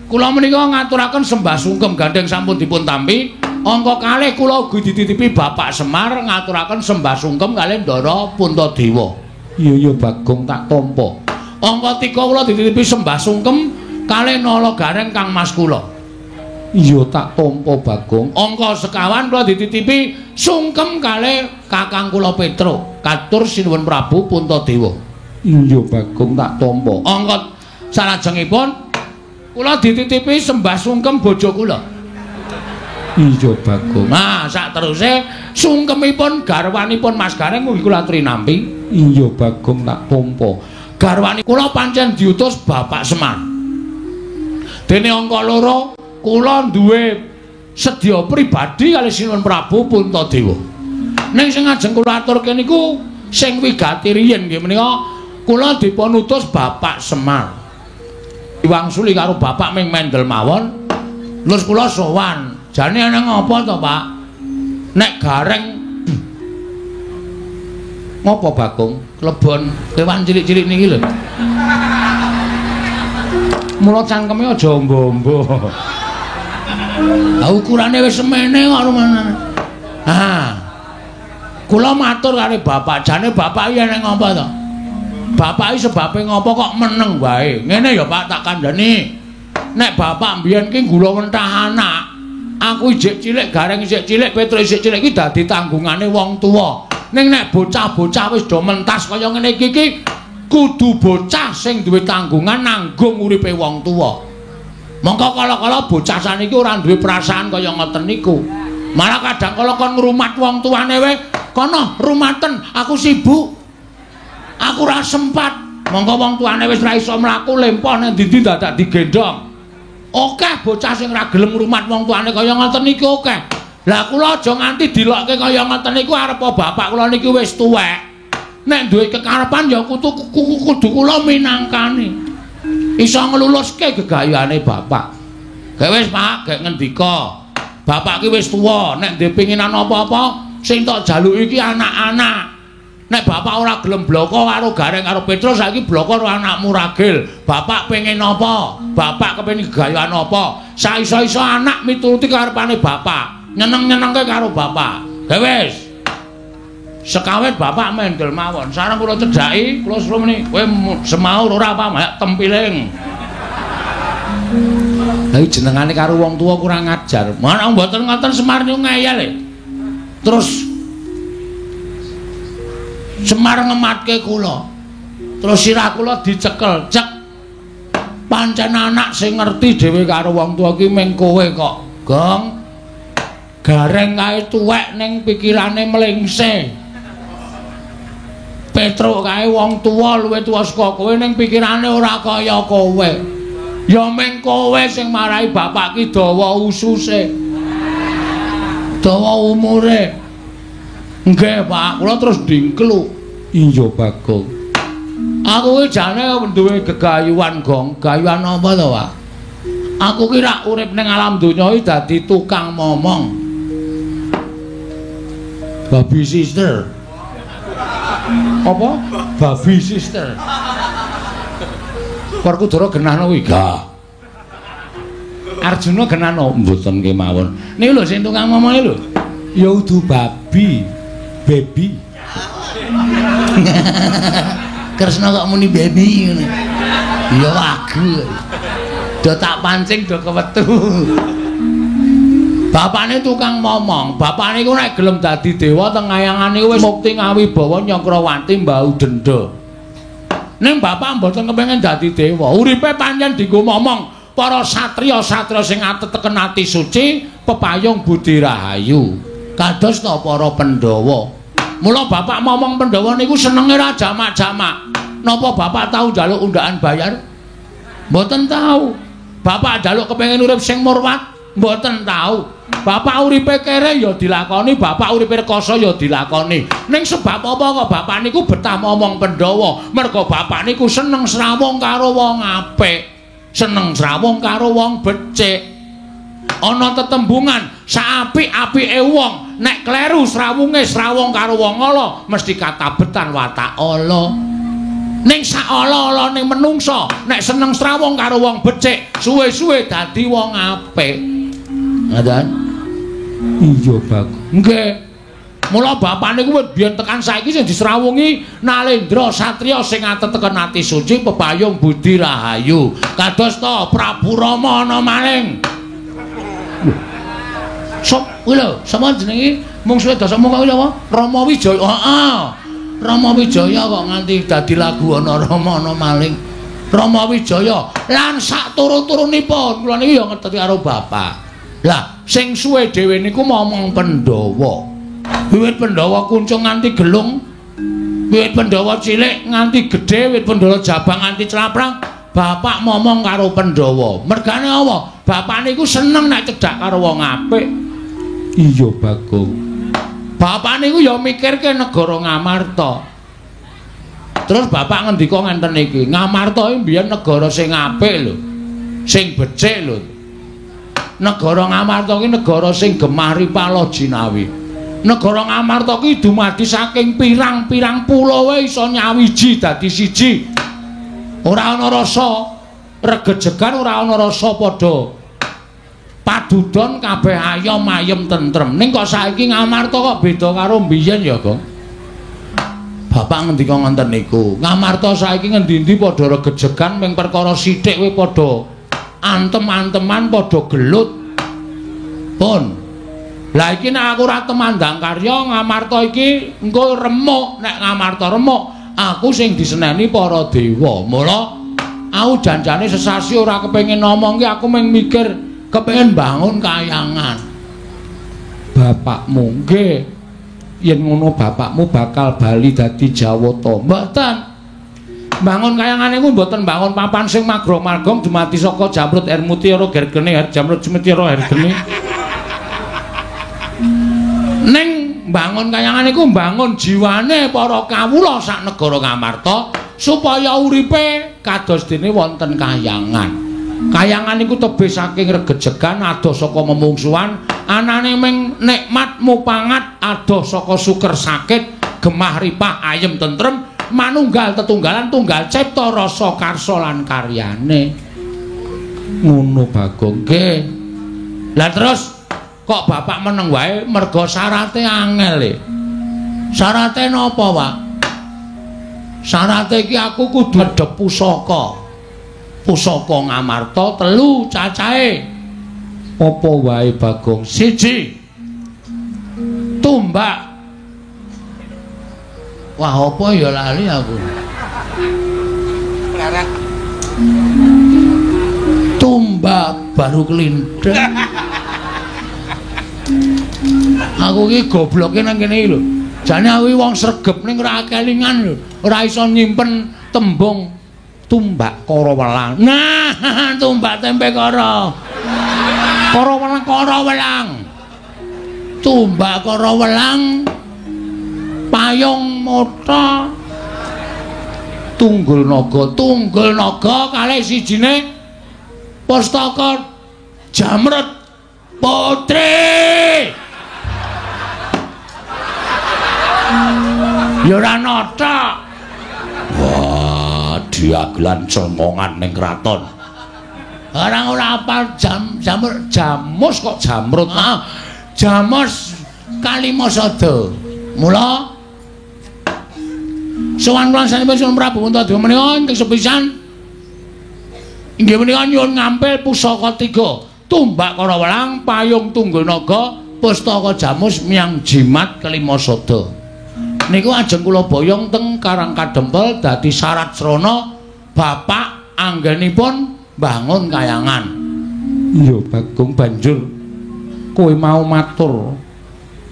kula menika ngaturaken sembah sungkem gandheng sampun dipun tampi. Angka kalih kula ugi dititipi Bapak Semar ngaturaken sembah sungkem kalih Ndara Puntadewa. Iya iya Bagong tak tampa. Angka 3 kula dititipi sembah sungkem kalih Nala Gareng Kang Mas kula. Iya tak tampa Bagong. Angka sekawan kula dititipi sungkem kalih Kakang kula Petro. Katur Sinuwun Prabu Puntadewa. Iya Bagong tak tampa. Angka salajengipun kula dititipi sembah sungkem bojo kula. Iya Bagong. Nah, sak teruse sungkemipun garwanipun Mas Gareng ugi kula trinampi. Iya Bagong tak tampa. Garwane kula pancen diutus Bapak Semar. Dene angka 2 kula duwe sedya pribadi kalih Sinuwun Prabu Puntadewa. Ning sing ajeng kula aturke niku sing wigati riyin nggih menika kula dipun utus Bapak Semar. Diwangsuli karo bapak ming mendel mawon. Terus kula sowan. Jane ana ngapa to, Pak? Nek Gareng ngopo Bagong? Klebon kewan cilik-cilik niki lho. Mula cangkeme aja ombo-ombo. Lah ukurane wis semene kok rumane. Ha. Kula matur karo bapak, jane bapak iki enek ngapa to? Bapak iki sebabe ngopo kok meneng wae? Ngene ya Pak tak kandhani. Nek bapak mbiyen ki gula wentah anak, aku ijik cilik, Gareng isik cilik, Petro isik cilik iki dadi tanggungane wong tuwa. Ning nek bocah-bocah wis do mentas kaya ngene iki iki kudu bocah sing duwe tanggungan nanggung uripe wong tuwa. Mongko kala-kala bocah saniki ora duwe perasaan kaya ngoten niku. Malah kadang kala kon ngrumat wong tuane wae, kono rumaten, aku sibuk. Aku ora sempat. Monggo wong tuane wis ora iso mlaku lempoh nang ndi-ndi dadak digendhong. Akeh bocah sing ora gelem ngrumat wong tuane kaya ngoten niku akeh. Lah kula aja nganti dilokke kaya ngoten niku arep bapak kula niki wis tuwek. Nek duwe kekarepan ya kudu kula minangkani. Iso ngluluske gegayane bapak. Gek wis Pak, gek ngendika. Bapak ki wis tuwa, nek ndek pinginan apa-apa sing tok jaluki iki anak-anak. Nek bapak ora gelem bloko karo Gareng karo Petrus saiki bloko karo anakmu Ragil. Bapak pengen apa? Bapak kepengin gegayan apa? Saiso-iso anak mituruti karepane bapak. Nyeneng-nyenengke karo bapak. Gek wis. Sekawet bapak mendel mawon. Sareng kula cedhaki, kula suruh meni, kowe semaur ora apa mayak tempiling. Lah jenengane karo wong tuwa kurang ajar. Mana mboten ngoten Semar niku ngeyel e. Terus Semar ngematke kula. Terus sirah kula dicekel, cek. Pancen anak sing ngerti dhewe karo wong tuwa ki mung kowe kok, Gong. Gareng kae tuwek ning pikirane mlengse. Petruk kae wong tuwa luwih tuwa saka kowe ning pikirane ora kaya kowe. Ya mung kowe sing marai bapak ki dawa ususe. Dawa umure. Nggih, Pak, kula terus dingkluk. Iya, Bagong. Aku ki jane duwe gegayuhan, Gong. Gayuhan apa to, Pak? Aku ki rak urip ning alam donya iki dadi tukang momong. Babi sister. Apa? Babi sister. Werkudara genahno kuwi gah. Arjuna genahno mboten kemawon. Niku lho sing tukang momonge lho. Ya udu babi. Baby. Kresna kok muni baby ngono. Ya wagu. Do tak pancing do kewetu. Bapakne tukang momong. Bapakne iku nek gelem dadi dewa teng kayangan niku wis mukti ngawibawa Nyakrawati mbau denda. Ning bapak mboten kepengin dadi dewa. Uripe pancen dienggo momong para satriya-satriya sing ateteken ati suci, pepayung budi rahayu. Kados ta para Pandhawa. Mula bapak momong Pandhawa niku senenge ra jamak-jamak. Napa bapak tau njaluk undaan bayar? Mboten tau. Bapak njaluk kepengin urip sing murwat? Mboten tau. Bapak uripe kere ya dilakoni, bapak uripe rekoso ya dilakoni. Ning sebab apa kok bapak niku betah momong Pandhawa? Mergo bapak niku seneng srawung karo wong apik, seneng srawung karo wong becik. Ana tetembungan saapik-apike wong, nek kleru srawunge srawung karo wong ala mesti katabetan watak ala. Ning sak ala-alane menungsa, nek seneng srawung karo wong becik, suwe-suwe dadi wong apik. Ngoten? Iya, Bagong. Nggih. Mula bapak niku wis biyen tekan saiki sing disrawungi Nalendra satriya sing ateteken ati suci pepayung budi rahayu. Kados ta Prabu Rama ana maling. Sop kuwi lho, sapa jenenge? Mungsuhe Dasamuka kuwi apa? Rama Wijaya. Heeh. Rama Wijaya kok nganti dadi lagu ana Rama ana maling. Rama Wijaya lan sak turun-turunipun kula niki ya ngerti karo bapak. Lah, sing suwe dhewe niku momong Pandhawa. Wiwit Pandhawa kuncung nganti gelung, wiwit Pandhawa cilik nganti gedhe, wiwit Pandhawa jabang nganti claprang, bapak momong karo Pandhawa. Mergane apa? Bapak niku seneng nek cedhak karo wong apik. Iya, Bagong. Bapak niku ya mikirke negara Ngamarta. Terus bapak ngendika ngenten iki, Ngamarta iki mbiyen negara sing apik lho. Sing becik lho. Negara Ngamarta iki negara sing gemah ripala jinawi. Negara Ngamarta iki dumadi saking pirang-pirang pulo wae iso nyawiji dadi siji. Ora ana rasa regejegan, ora ana rasa padha padudon, kabeh ayom ayem tentrem. Ning kok saiki Ngamarta kok beda karo mbiyen ya, Gong? Bapak ngendika ngoten niku. Ngamarta saiki ngendi-endi padha regejegan ming perkara sithik wae padha antem-anteman, padha gelut. Pun. Lah iki nek aku ora temandang karya Ngamarta iki engko remuk. Nek Ngamarta remuk, aku sing diseneni para dewa. Mula aku janjane sesasi ora kepengin ngomong ki, aku mung mikir kepengin bangun kayangan. Bapakmu nggih. Yen ngono bapakmu bakal bali dadi Jawata. Mboten. Bangun kayangan niku mboten bangun papan sing magrong-magrong dumadi saka jamrut air mutiara gergene, jamrut mutiara hergene. Ning bangun kayangan niku bangun jiwane para kawula sak negara Ngamarta supaya uripe kados dene wonten kayangan. Kayangan niku tebih saking regejegan, adoh saka memungsuhan, anane ming nikmat mupangat, adoh saka suker sakit, gemah ripah ayem tentrem, manunggal tetunggalan tunggal cipta rasa karsa lan karyane. Ngono Bagong. Nggih. Lah terus kok bapak meneng wae merga syarate angel e. Syarate napa, Pak? Syarate iki aku kudu ngedhep pusaka. Pusaka Ngamarta 3 cacahe. Apa wae Bagong? 1. Tumbak. Wah, apa ya lali aku. Tumbak baru kelindhek. Aku iki gobloke nang kene iki lho. Jane aku wong sregep ning ora kelingan lho. Ora iso nyimpen tembung tumbak kara welang. Nah, tumbak tempe kara. Kara welang, kara welang. Tumbak kara welang. Payung mata. Tunggul naga, tunggul naga kalih sijine pustaka Jamrut Putri. Ya ora nata. Wah, diagelan cengongan ning kraton. Orang ora apal jam jamur jamus kok jamrut. Ah, jamus Kalimasada. Mula sowan kula sanipun Sunan Prabu Puntadewa menika ingkang sepisan inggih menika nyuwun ngampil pusaka 3, tumbak kara welang, payung tunggul naga, pustaka jamus miang jimat Kalimasada. Niku ajeng kula boyong teng Karang Kadempel dadi syarat srana bapak anggenipun bangun kayangan. Iya Bagong, banjur kowe mau matur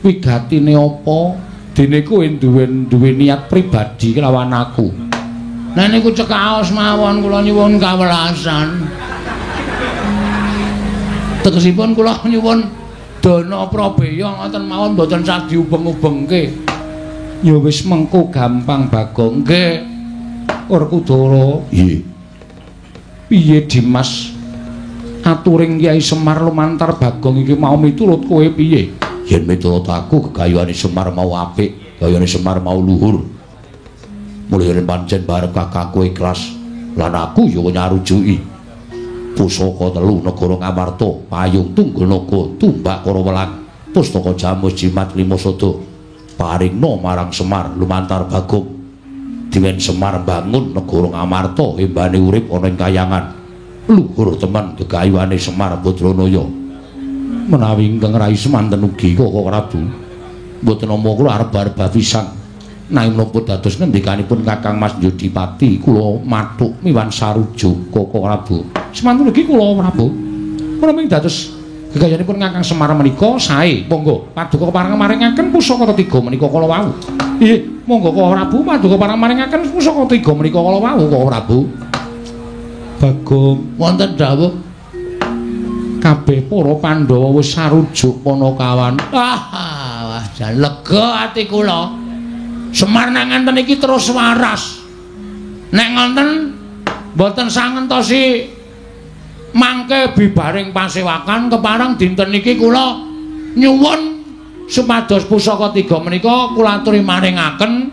wigatine apa? Dene kowe duwe niat pribadi kelawan aku. Nah niku cekaos mawon kula nyuwun kawelasan. Tegesipun kula nyuwun dana prabeya ngoten mawon mboten sah diubeng-ubengke. Ya wis mengko gampang Bagong. Nggih. Werkudara. Nggih. Piye Dimas? Aturing Kyai Semar lumantar Bagong iki mau miturut kowe piye? Yen miturut aku gegayuhane Semar mau apik, gayane Semar mau luhur. Mulih yen pancen bareng kakangku ikhlas lan aku ya nyarujuki. Pusaka 3 negara Ngamarta, payung tunggul naga, tumbak kara welang, pustaka jamus jimat Limasada. Paringna marang Semar lumantar Bagong. Diwen Semar bangun negara Ngamarta embane urip ana ing kayangan. Luhur temen gegayuhane Semar Badranaya. Menawi ingkang rai semanten ugi Koko Prabu. Mboten nampa kula arep-arep pisan. Nanging menapa dados ngendikanipun Kakang Mas Yodipati kula mathuk miwan sarujuk Koko Prabu. Semanten ugi kula Prabu. Menawi dados gegayanipun Kakang Semar menika sae. Monggo paduka pareng maringaken pusaka 3 menika kala wau. Nggih, monggo Koko Prabu paduka pareng maringaken pusaka 3 menika kala wau Koko Prabu. Bagong wonten dawuh kabeh para Pandhawa wis sarujuk Panakawan. Ah, wah jan lega ati kula. Semar nang ngenten iki terus waras. Nek ngonten mboten sangentosi mangke bibaring pasewakan kepareng dinten niki kula nyuwun supados pusaka 3 menika kula aturi maringaken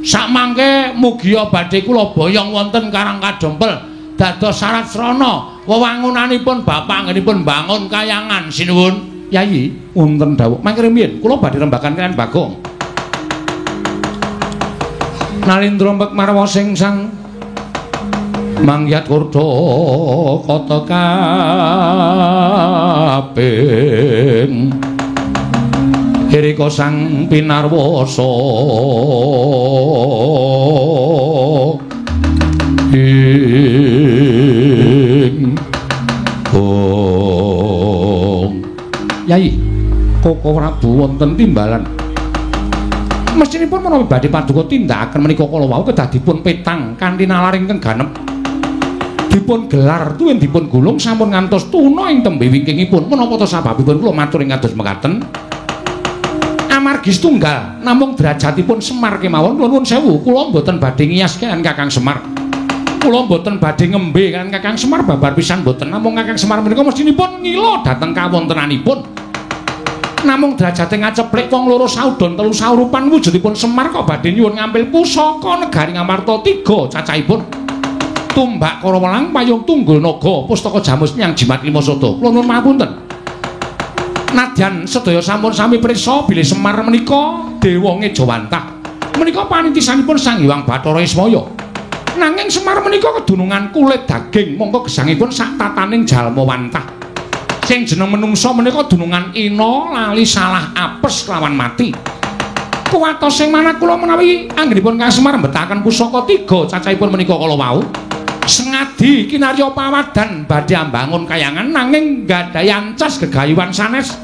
sakmangke mugia badhe kula boyong wonten Karang Kadempel dados syarat srana wewangunanipun bapak anggenipun bangun kayangan. Sinuwun Yayi, wonten dawuh mangke rumiyin kula badhe rembagan kaliyan Bagong. Nalindra Marwa sing sang mangyat kurda kata kaping Irika sang pinarwasa ing Bong. Yai, Koko Prabu wonten timbalan. Mestinipun menawi badhe paduka tindakaken menika kala wau kedah dipun petang kanthi nalar ingkang ganep. Dipun gelar tuwin dipun gulung sampun ngantos tuna ing tembe wingkingipun. Menapa to sababipun kula matur ing kados mekaten? Amargi setunggal namung derajatipun Semar kemawon. Kula nuwun sewu, kula mboten badhe ngiyas kaliyan Kakang Semar. Kula mboten badhe ngembe kaliyan Kakang Semar babar pisan mboten. Namung Kakang Semar menika mestinipun ngila dhateng kawontenanipun. Namung derajate ngaceplik wong loro saudon telu saurupan wujudipun Semar kok badhe nyuwun ngampil pusaka negari Ngamarta 3 cacahipun. Tumbak Karawelang payung tunggul naga pustaka jamus nyang jimat lima sada. Kula nuwun pangapunten. Nadyan sedaya sampun sami prisa bilih Semar menika dewa ngejawantah. Menika panintisanipun Sang Hyang Bathara Ismaya. Nanging Semar menika kedunungan kulit daging mongko gesangipun sak tataning jalma wantah. Sing jeneng menungsa menika dunungan ina lali salah apes lawan mati. Kuwatos sing manah kula menawi anggenipun Kang Semar mbetaken pusaka 3 cacahipun menika kala wau. Sengadi kinarya pawadan badhe ambangun kayangan nanging nggadahi ancas gegayuhan sanes.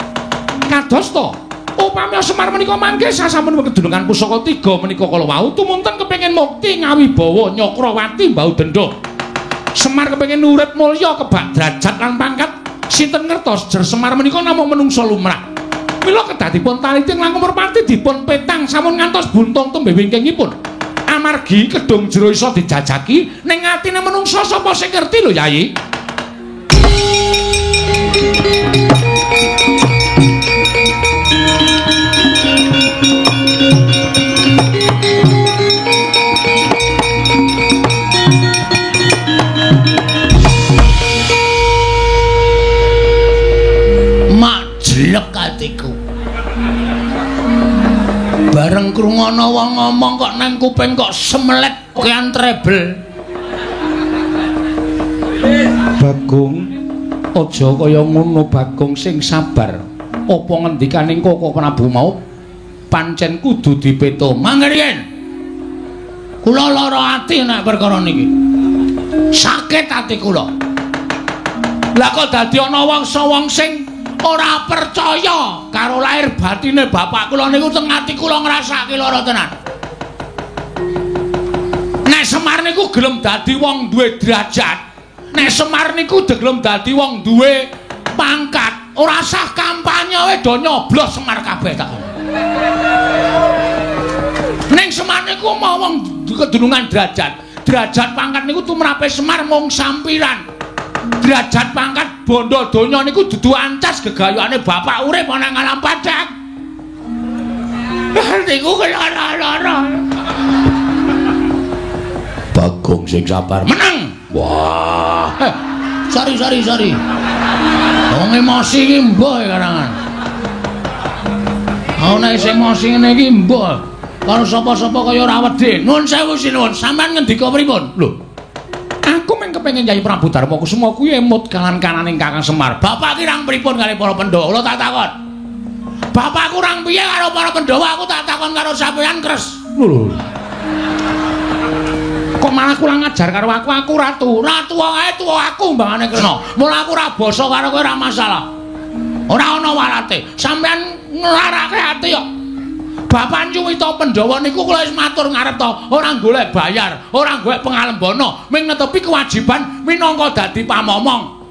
Kadosta upami Semar menika mangke sasampun kedunungan pusaka 3 menika kala wau tumunten kepengin mukti ngawibawa Nyakrawati mbau denda. Semar kepengin urip mulya kebak derajat lan pangkat. Sinten ngertos jer Semar menika namung menungsa lumrah. Mila kedah dipun taliti langkung merpati dipun petang sampun ngantos buntung tembe wingkingipun. Amargi kedung jero iso dijajaki ning atine menungsa sapa sing ngerti lho Yai. Mak jelek atiku. Bareng krungono wong ngomong kok nang kuping kok semelet kian treble. Bagong, aja kaya ngono Bagong, sing sabar. Apa ngendikaning Koko Prabu mau pancen kudu dipeto. Mangke riyen. Kula lara ati nek perkara niki. Sakit ati kula. Lah kok dadi ana wong sing ora percaya karo lahir batine bapak kula niku teng ati kula ngrasake lara tenan. Nek Semar niku gelem dadi wong duwe derajat, nek Semar niku gelem dadi wong duwe pangkat, ora sah kampanye wae do nyoblos Semar kabeh tak. Ning Semar niku mau wong kedunungan derajat, derajat pangkat niku tumrape Semar mung sampiran. Derajat pangkat bondo donya niku dudu ancas gegayuhane bapak urip ana nang alam padhang. Niku lara-lara. Bagong sing sabar menang. Wah. Sorry. Wong emosi iki mbuh karangan. Ana isih emosi ngene iki mbuh. Karo sapa-sapa kaya ora wedi. Nuwun sewu sinuwun, sampean ngendika pripun? Lho. Aku mung kepengin Yai Prabu Darma Kusuma kuwi emut kalan-kananing Kakang Semar. Bapak ki rang pripun karo para Pandhawa? Kula tak takon. Bapak kurang piye karo para Pandhawa? Aku tak takon karo sampean, Kres. Lho. Kok malah kurang ajar karo aku? Aku ratu. Ratu wae tuwa aku mbangane Kresna. Mula aku ora basa karo kowe ora masalah. Ora ana walate. Sampean nglarake ati kok. Bapak nyuwita Pandhawa niku kula wis matur ngarep to, ora golek bayar, ora golek pengalembana, ming netepi kewajiban minangka dadi pamomong.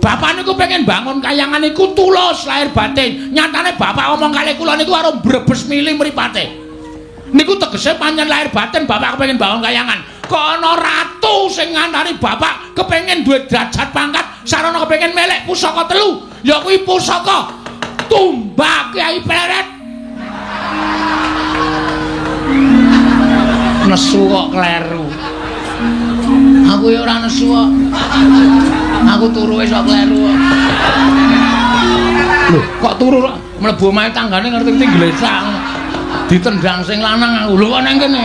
Bapak niku pengen bangun kayangan niku tulus lahir batin. Nyatane bapak omong kalih kula niku karo brebes mili mripate. Niku tegese pancen lahir batin bapak kepengin bangun kayangan. Kok ana ratu sing ngantari bapak kepengin duwe derajat pangkat, sarana kepengin melek pusaka telu, ya kuwi pusaka Tumbak Kyai Pleret. Nesu kok kleru. Aku ya ora nesu kok. Aku turu wis kok kleru kok. Lho, kok turu kok mlebu omahe tanggane ngerti-ngerti glesak. Ditendang sing lanang aku. Lho kok nang kene.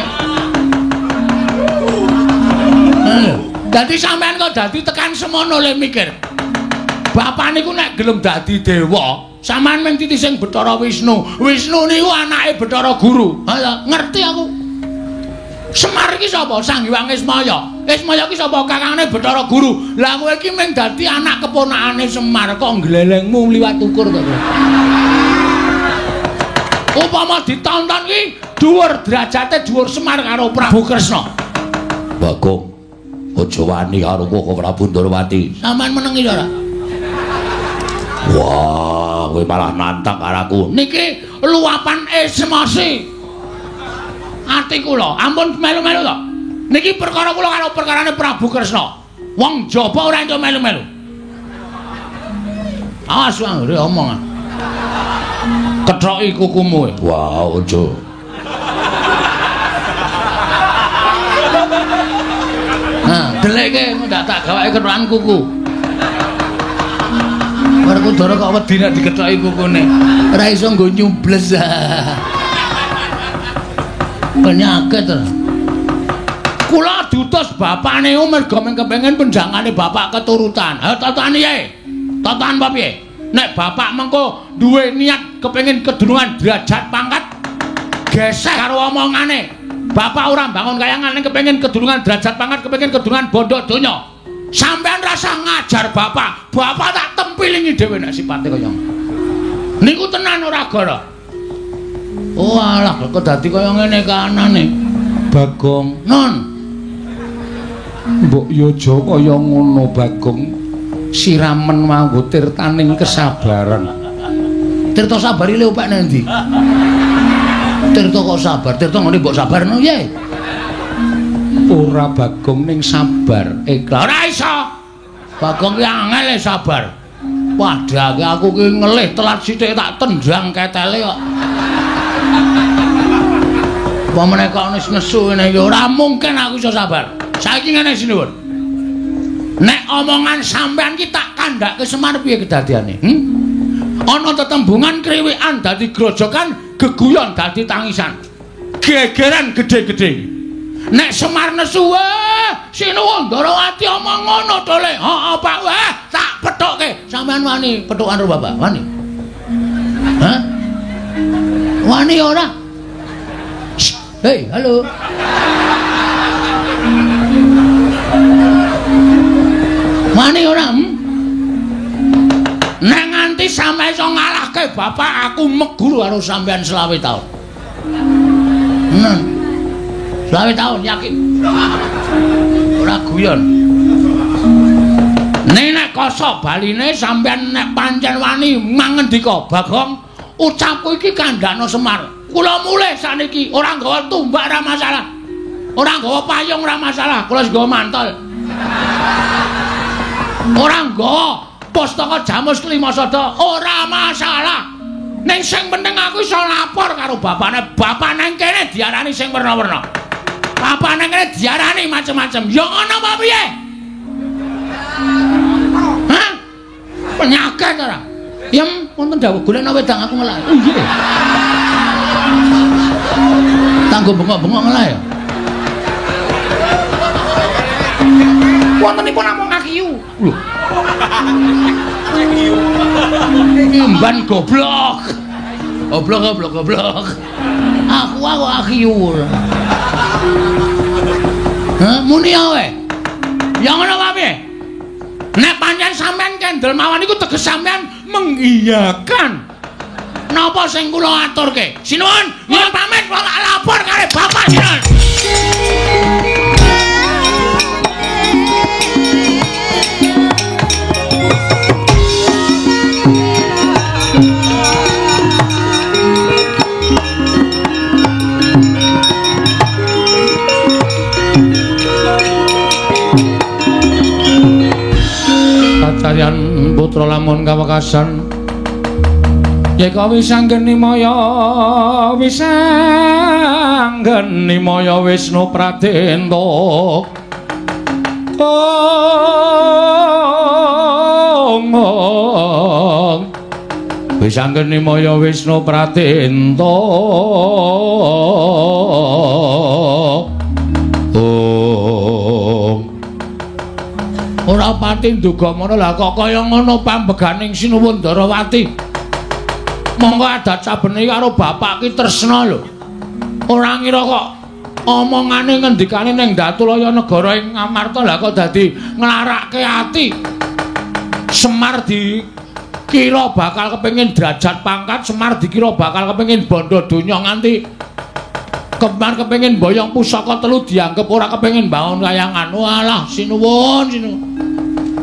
Dadi sampean kok dadi tekan semono le mikir. Bapak niku nek gelem dadi dewa, sampean mung titising Bathara Wisnu. Wisnu niku anake Bathara Guru. Ha ngerti aku. Semar iki sapa? Sang Hyang Ismaya. Ismaya iki sapa? Kakangne Bathara Guru. Lah kowe iki mung dadi anak keponakane Semar kok glelengmu liwat ukur to kowe. Upama ditonton ki dhuwur derajate dhuwur Semar karo Prabu Kresna. Bagong, aja wani karo kowe Prabu Ndorowati. Sampeyan menengi ora? Wah, kowe malah nantang karo aku. Niki luapan emosi ati kula. Ampun melu-melu to. Niki perkara kula karo perkarane Prabu Kresna. Wong jaba ora entuk melu-melu. Awas anggere omong. Kethoki kukumu. Wah, aja. Nah, deleke ndak tak gawake kethokan kuku. Werkudara kok wedi nek dikethoki kukune. Ora iso nggo nyubles. Penyakit to. Kula diutus bapakne mergo kepengin penjangane bapak keturutan. Ha tatan piye? Tatan apa piye? Nek bapak mengko duwe niat kepengin kedunungan derajat pangkat geseh karo omongane. Bapak ora bangun kayangan ning kepengin kedunungan derajat pangkat, kepengin kedunungan bondo donya. Sampeyan rasa ngajar bapak, bapak tak tempilingi dhewe nek sipate kaya ngono. Niku tenan ora gara. Oh alah kok dadi kaya ngene kahanane. Bagong, non. Mbok yo aja kaya ngono Bagong. Siramen nganggo tirtaning kesabaran. Tirta sabari le opek nang ndi? Tirta kok sabar, tirta ngene mbok sabarno piye? Ora Bagong ning sabar ikhlas. Ora iso. Bagong ki angel sabar. Padahal aku ki ngelih telat sithik tak tendang ketele kok. Apa meneh kok wis nesu ngene iki ora mungkin aku iso sabar. Saiki ngene sinuwun. Nek omongan sampean ki tak kandhake Semar piye kedadiane? Ana tetembungan kriwikan dadi grojokan, geguyon dadi tangisan. Gegeran gedhe-gedhe. Nek Semar nesu, wah, sinuwun Ndorowati omong ngono to le. Heeh, Pak. Wah, tak pethukke. Sampean wani pethukan karo bapak? Wani? Hah? Wani ora? Hei, halo. Wani ora? Nek nganti sampe iso ngalahke bapak, aku meguru karo sampean 25 taun. Nen. 25 tahun yakin. Ora guyon. Nek nek kosok baline sampean nek pancen wani mangendika, Bagong, ucapku iki kandhano Semar. Kula mulih saniki ora nggawa tumbak ora masalah. Ora nggawa payung ora masalah, kula wis nggawa mantol. Ora nggawa pustaka Jamus Klimasada ora masalah. Ning sing penting aku iso lapor karo bapakne. Bapak nang kene diarani sing werna-werna. Bapak nang kene diarani macem-macem. Ya ngono apa piye? Hah? Penyakit ora? Yem wonten dawuh golekno wedang aku ngelak. Oh iya. Tanggo bengok-bengok ngelak ya. Wontenipun namung akiyu. Lho. Imban goblok. Goblok goblok goblok. Aku akiyu. Hah, muni ae. Ya ngono apa piye? Nek pancen sampean kendel mawon iku teges sampean mengiyakan. Napa sing kula aturke? Sinuwun, nyuwun pamit kula lapor karo bapak sinuwun. Kacaryan putra lamun kawekasan yeka wisanggeni maya wisanggeni maya Wisnu Pradenta. Ong wisanggeni maya Wisnu Pradenta. Ong ora pati nduga mono lah kok kaya ngono pambeganing Sinuwun Ndarawati. Monggo adat sabene karo bapak ki tresna lho. Ora ngira kok omongane ngendikane ning Datulaya negara ing Amarta lah kok dadi nglarake ati. Semar di Kira bakal kepengin derajat pangkat, Semar dikira bakal kepengin bondo donya nganti Kemar kepengin boyong pusaka telu dianggep ora kepengin bangun kayangan. Walah sinuwun sinuwun.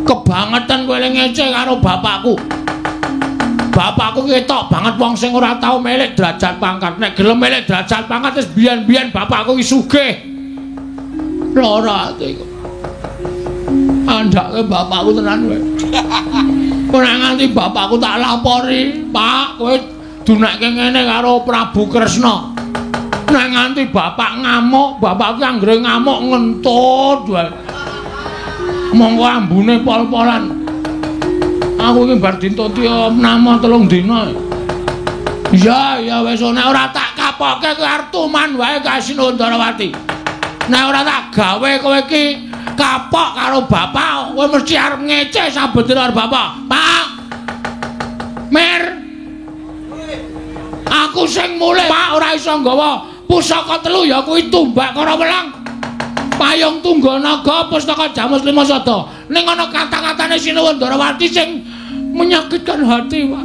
Kebangetan kowe ngece karo bapakku. Bapakku ketok banget wong sing ora tau milik derajat pangkat. Nek gelem milik derajat pangkat wis biyen-biyen bapakku ki sugih. Lara ati kok. Andhake bapakku tenan kowe. Ora nganti bapakku tak lapori, Pak, kowe dunekke ngene karo Prabu Kresna. Nek nganti bapak ngamuk, bapakku anggere ngamuk ngentut wae. Monggo ambune pol-polan. Aku iki bar dintuti nama 3 dina. Iya, ya wis nek ora tak kapoke kowe arep tuman wae ka Sinuwun Ndarawati. Nek ora tak gawe kowe iki kapok karo bapak, kowe mesti arep ngece saben dina karo bapak. Pak. Mir. Aku sing mulih, Pak, ora iso nggawa pusaka telu ya kuwi tumbak karo welang. Payung Tungganaga pustaka Jamus Lima Sada. Ning ana kata-katane Sinuwun Ndarawati sing menyakitkan hati, Pak.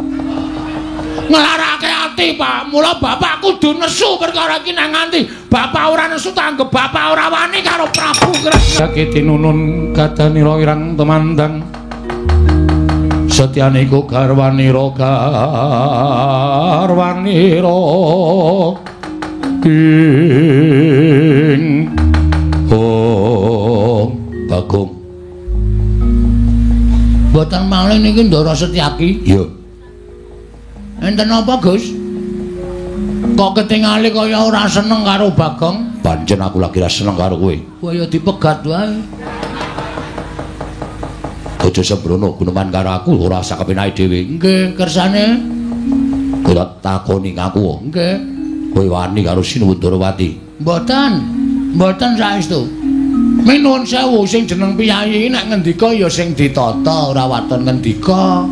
Nglarake ati, Pak. Mula bapak kudu nesu perkara iki nang nganti bapak ora nesu tanggep bapak ora wani karo Prabu Kresna. Sakitinunun kadanira wirang temandang. Setyaniku garwanira garwanira king oh Bagong. Mboten malih niki Ndara Setyaki. Iya. Enten apa, Gus? Kok ketingali kaya ora seneng karo Bagong? Pancen aku lagi ora seneng karo kowe. Kowe ya dipegat wae. Aja sembrono guneman karo aku ora usah kepenake dhewe. Nggih, kersane. Kowe takoni ngaku. Nggih. Kowe wani karo Sinuwun Ndarawati? Mboten. Mboten saestu. Minuwun sewu sing jeneng piyayi nek ngendika ya sing ditata ora waton ngendika.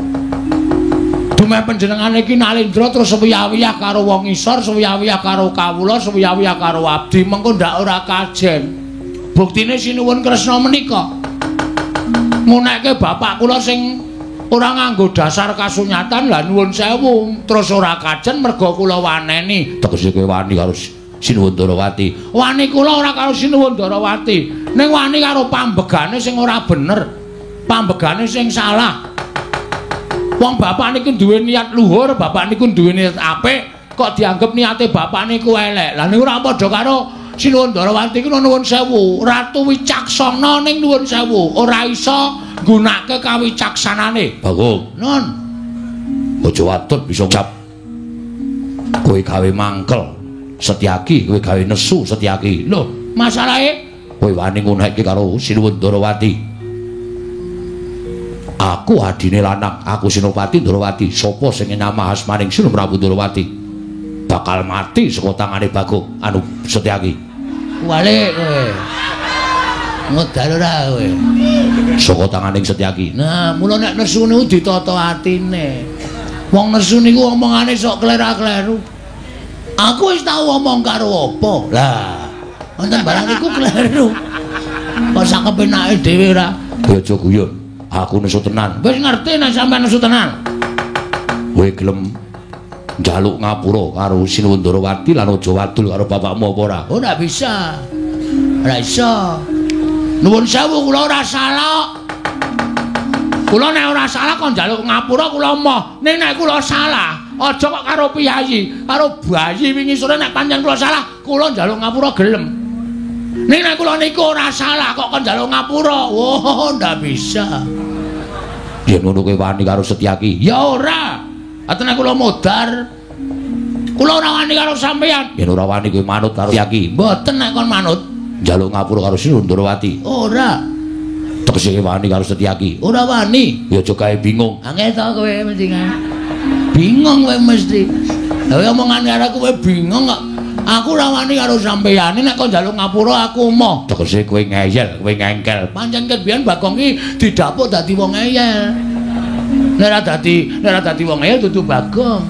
Dumeh panjenengane iki Nalendra terus suwiyah-wiyah karo wong isor, suwiyah-wiyah karo kawula, suwiyah-wiyah karo abdi, mengko ndak ora kajen. Buktine Sinuwun Kresna menika ngunekke bapak kula sing ora nganggo dasar kasunyatan, lah nuwun sewu terus ora kajen merga kula waneni. Tegese kowe wani karo Sinuwun Ndarawati? Wani kula ora karo Sinuwun Ndarawati, ning wani karo pambegane sing ora bener, pambegane sing salah. Wong bapak niku duwe niat luhur, bapak niku duwe niat apik, kok dianggep niate bapak niku elek. Lah niku ora padha karo Sinuwun Ndarawati ku nuwun sewu, ratu wicaksana ning nuwun sewu, ora iso nggunakake kawicaksanane. Bagong. Nun. Aja watut bisa ngucap. Kowe gawe mangkel Setyaki, kowe gawe nesu Setyaki. Lho, masalahe kowe wani ngunekke karo Sinuwun Ndarawati. Aku adine lanang, aku Senopati Ndarawati. Sapa sing nyamah asmaning Sinuwun Prabu Ndarawati bakal mati saka tangane Bagong anu Setyaki. Walik kowe. Ngedal ora kowe. Saka tanganing Setyaki. Nah, mula nek nesu niku ditata atine. Wong nesu niku omongane sok klera-kleru. Aku wis tau omong karo apa? Lah, wonten barang niku kleru. Kok sak kepenake dhewe ora? Kowe aja guyon. Aku nesu tenan. Wis ngerti nek sampean nesu tenan. Kowe gelem njaluk ngapura karo Sinuwun Ndarawati lan aja wadul karo bapakmu apa ora? Ora bisa. Ora iso. Nuwun sewu kula ora salah. Kula nek ora salah kon njaluk ngapura kula emoh. Ning nek kula salah, aja kok karo piyayi, karo bayi wingi sore nek pancen kula salah, kula njaluk ngapura gelem. Ning nek kula niku ora salah kok kon njaluk ngapura. Wah, ndak bisa. Yen ngono kowe wani karo Setyaki? Ya ora. Atene kula modar. Kula ora wani karo sampeyan. Yen ora wani kowe manut karo Setyaki? Mboten nek kon manut. Njaluk ngapura karo Sinuwun Ndarawati? Ora. Tegese wani karo Setyaki? Ora wani. Ya aja gawe bingung. Angel to kowe mesti. Bingung kowe mesti. Lah omongan karo kowe bingung kok. Aku ora wani karo sampeyan. Nek kon njaluk ngapura aku emoh. Tegese kowe ngeyel, kowe ngengkel. Pancen ket biyen Bagong iki didapuk dadi wong ngeyel. Nek ora dadi wong ngeyel dudu Bagong.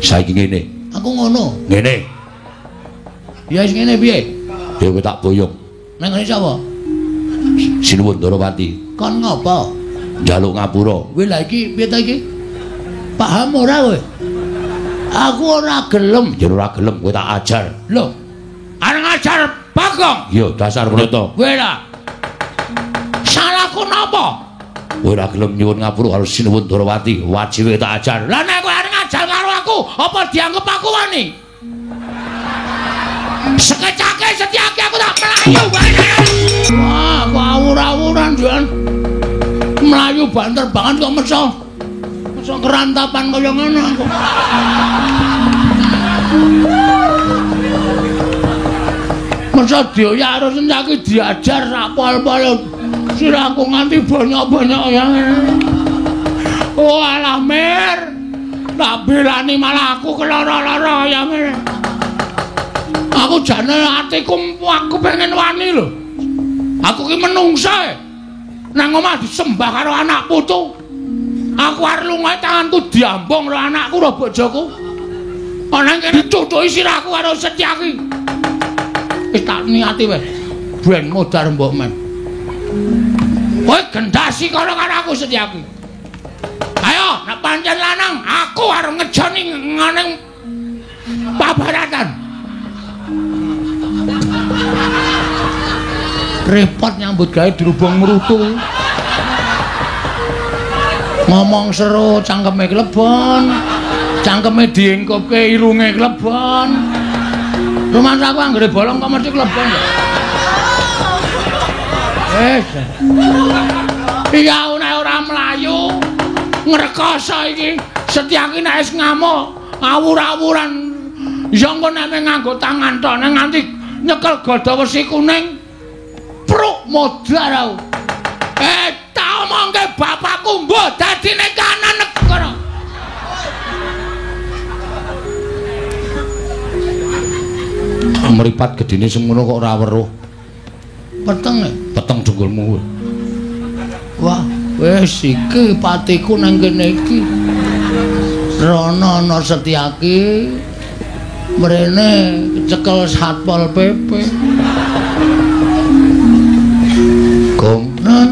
Saiki ngene. Aku ngono. Ngene. Ya wis ngene piye? Ya kowe tak boyong. Nang ngene sapa? Sinuwun Ndarawati. Kon ngopo? Njaluk ngapura. Kowe lha iki piye ta iki? Paham ora kowe? Aku ora gelem. Ya ora gelem kowe tak ajar. Lho. Arep ngajar Bagong? Iya, dasar preta. Kowe lah. Salahku napa? Kowe ora gelem nyuwun ngapura karo Sinuwun Darawati, wajibe tak ajar. Lah nek kowe arep ngajar karo aku, apa dianggep aku wani? Sekecake Setyaki aku tak mlayu wae. Wah, kok awur-awuran jan. Mlayu banter banget kok meso. Meso kerantapan kaya ngono aku. Meso dioyak karo Setyaki diajar sak pol-pol. Sirahku nganti bonyok-bonyok ya. Oh alah Mir. Tak belani malah aku keloro-loro ya Mir. Aku jane atiku aku pengen wani lho. Aku ki menungsa. Nang omah disembah karo anak putu. Aku arep lunga tanganku diambung karo anakku karo bojoku. Ana kene dicucuki sirahku karo Setyaki. Wis tak niati wae. Ben modar mbok men. Kowe gendasi kono karo aku Setyaki. Ayo, nek pancen lanang, aku arep ngejoni ngene pabaratan. Repot nyambut gawe dirubung mrutu. Ngomong seru cangkeme klebon. Cangkeme diengkopke irunge klebon. Rumangsaku anggere bolong kok mesti klebon ya. Wis. Iya nek ora mlayu ngrekoso iki. Setyaki nek wis ngamuk awur-awuran ya engko nek nganggo tangan tok nek nganti nyekel gada wesi kuning pruk modar aku. Tak omongke bapakku mbuh dadine kanan negara. Mripat gedene semono kok ora weruh. Peteng e? Peteng dengkulmu. Wah, wis iki patiku nang kene iki. Rono ana Setyaki. Mrene kecekel Satpol PP. Gong, nen.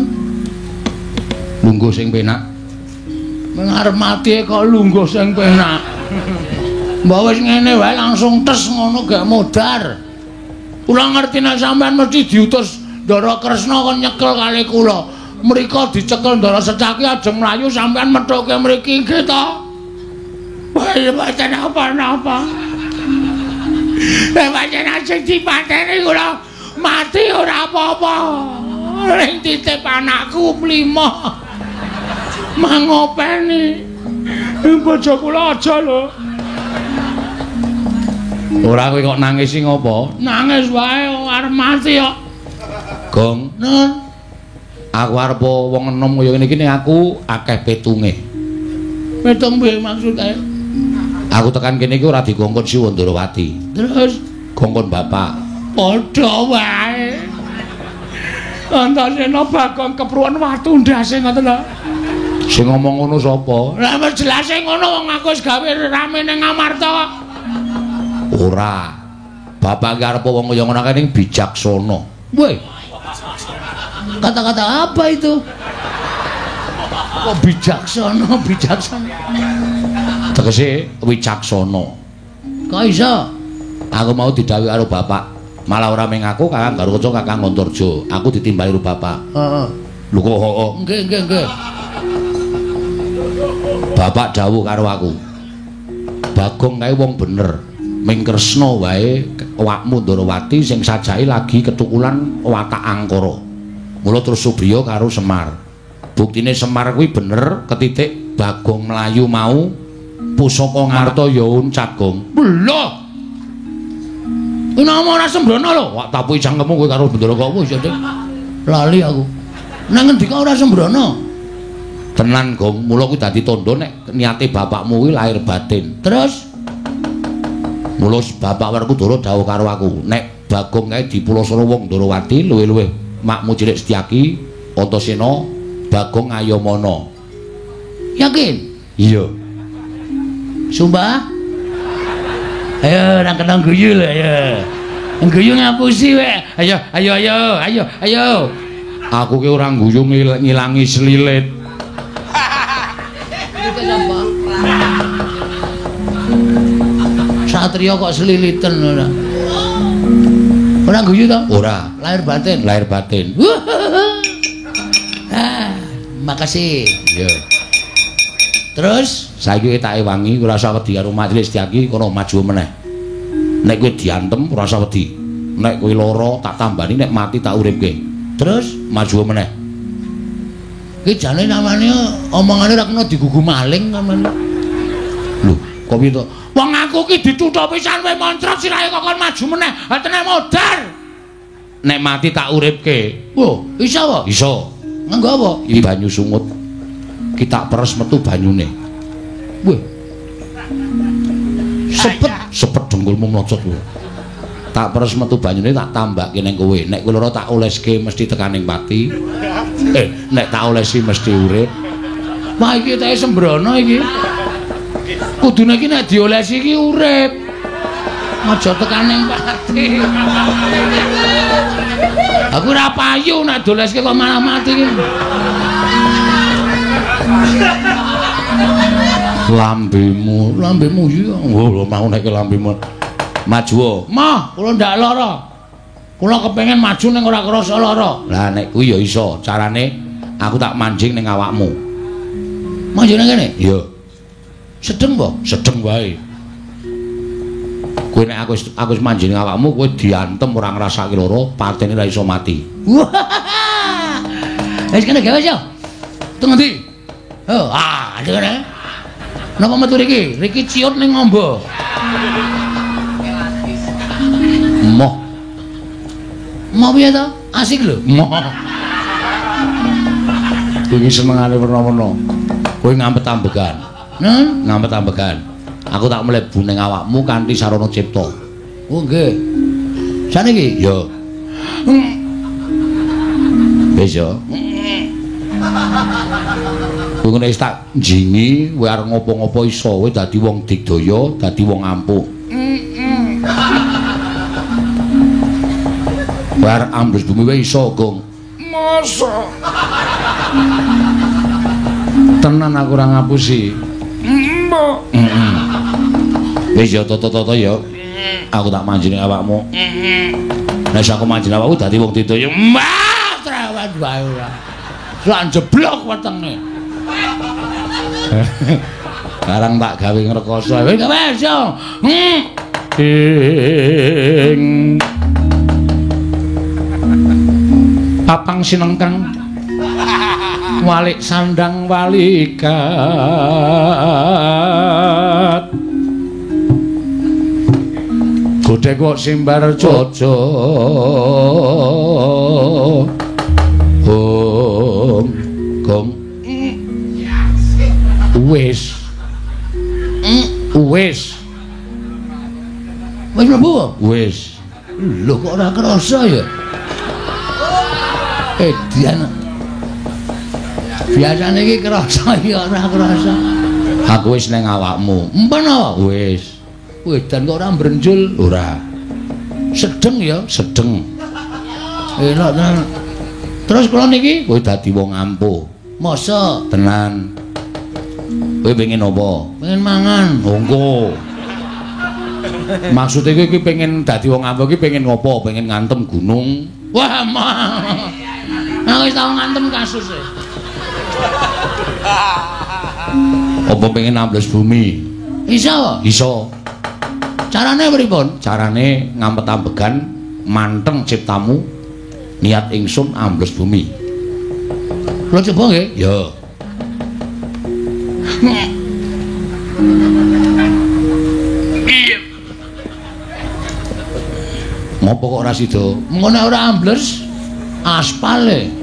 Lungguh sing penak. Meng arep mati kok lungguh sing penak. Mbok wis ngene wae langsung tes ngono gak modar. Kula ngerti nek sampean mesti diutus Ndara Kresna kon nyekel kali kula. Mriko dicekel Ndara Setyaki ajeng mlayu sampean methuke mriki nggih to. Wah, pancen apa-apa. Nek pancen ajeng dipateni kula mati ora apa-apa. Ring titip anakku lima. Mangopeni. Bojo kula aja lho. Ora kowe kok nangis sing ngopo? Nangis wae arep mati kok. Gong, nen. Aku arep wong enom kaya ngene iki ning aku akeh petunge. Petung piye maksude? Aku tekan kene iki ora dikongkon Siwa Ndarawati. Terus kongkon bapak. Padha wae. Antasena Bagong kepruwen watu ndase ngoten lho. Sing ngomong ngono sapa? Lah wis jelase ngono wong aku wis gawe rame ning Amarta kok. Ora. Bapak ki arep wong kaya ngono kae ning bijaksana. Woi. Kata-kata apa itu? Kok bijaksana, bijaksana? Tegese wicaksana. Kok iso? Aku mau didhawuhi karo bapak. Malah ora mung aku, Kakang Garukaca, Kakang Antarja. Aku ditimbali karo bapak. Heeh. Lho kok heeh? Nggih, nggih, nggih. Bapak dawuh karo aku. Bagong kae wong bener. Ming Kresna wae awakmu Ndarawati sing sajake lagi ketukulan watak angkara. Mula terus Subriya karo Semar. Buktine Semar kuwi bener ketitik Bagong mlayu mau pusaka Ngarta ya uncat, Gong. Lho. Kuwi nama ora sembrono lho. Wak tapuki cangkemmu kowe karo Bendara kok wis ya. Lali aku. Nang ngendika ora sembrono? Tenan, Gong. Mula kuwi dadi tandha nek niate bapakmu kuwi lahir batin. Terus mula bapak Werkudara dawuh karo aku, nek Bagong kae dipulasana wong Ndarawati luwih-luwih makmu cilik Setyaki, Antasena, Bagong Ngayamana. Yakin? Iya. Sumpah? Ayo nang kena guyu lho ayo. Guyu ngapusi wae. Ayo ayo ayo ayo ayo. Aku ki ora guyu ngilangi selilit. sapa? Satria kok seliliten ora. Ora guyu to? Ora. Lahir batin. Lahir batin. Ah, makasih. Iya. Terus saiki tak ewangi ora usah wedi karo majelis Setyaki kono maju meneh. Nek kowe diantem ora usah wedi. Nek kowe lara tak tambani, nek mati tak uripke. Terus maju meneh. Iki jane namane omongane ora kena digugu maling namane. Lho, kok piye to? Wong aku ki dituthuk pisan kowe moncrot sirahe kok kon maju meneh. Ha tenan modar. Nek mati tak uripke. Wah, iso apa? Iso. Nganggo apa? Iki banyu sungut. Ki tak peres metu banyune. Wah. Sepet, sepet dengkulmu mlocot kowe. Tak peres metu banyune tak tambake ning kowe. Nek kowe lara tak oleske mesti tekaning pati. Nek tak olesi mesti urip. Wah, iki teke sembrono iki. Kudune iki nek diolesi iki urip. Aja tekaning pati. Aku ora payu nek dioleske kok malah mati iki. Lambemu, lambemu iya. Oh, mau nek lambemu. Maju. Mah, kula ndak lara. Kula kepengin maju ning ora krasa lara. Lah nek kuwi ya iso, carane aku tak manjing ning awakmu. Manjing nang kene? Iya. Sedeng apa? Sedeng wae. Kowe nek aku wis manjing ning awakmu, kowe diantem ora ngrasake lara, patene ora iso mati. Wis kene gawe yo. Teng ngendi? Oh, ah, kene. Napa metu riki? Riki ciut ning ngombo. Moh. Moh piye to? Asik lho. Moh. Kowe iki senengane werna-werna. Kowe ngampet ambegan. Ngampet ambegan. Aku tak mlebu ning awakmu kanthi sarana cipta. Oh nggih. Saniki? Ya. Wis ya. Kowe nek tak njingi, kowe arep ngopo-ngopo iso, kowe dadi wong digdaya, dadi wong ampuh. Kowe arep ambles bumi wae iso, Gong. Mosok. Tenan aku ora ngapusi. Mbok. Wis ya toto-toto ya. Aku tak manjing awakmu. Nek aku manjing awakmu dadi wong digdaya. Mbah, trawan wae ora. Lan jeblok wetenge. Barang tak gawe ngrekoso. Wis yo. Ing papang sinengkang walik sandang walikat godhek kok simbar jojo gong gong wis wis wis mlebu wis. Lho kok ora krasa ya? Edian biasane iki krasa ya ora krasa. Aku wis ning awakmu. Empen apa? Wis. Wedan kok ora mbrenjul? Ora. Sedeng ya? Sedeng. Elok tenan. Terus kula niki kowe dadi wong ampuh. Mosok? Tenan. Kowe pengen apa? Pengen mangan. Monggo. Maksude kowe iki pengen dadi wong ampuh iki pengen ngopo? Pengen ngantem gunung. Wah, mah. Aku wis tau ngantem kasus e. Apa pengen ambles bumi? Iso apa? Iso. Carane pripun? Carane ngampet ambegan, manteng ciptamu, niat ingsun ambles bumi. Kula coba nggih? Ya. Ngopo kok ora sida? Mengko nek ora ambles aspale.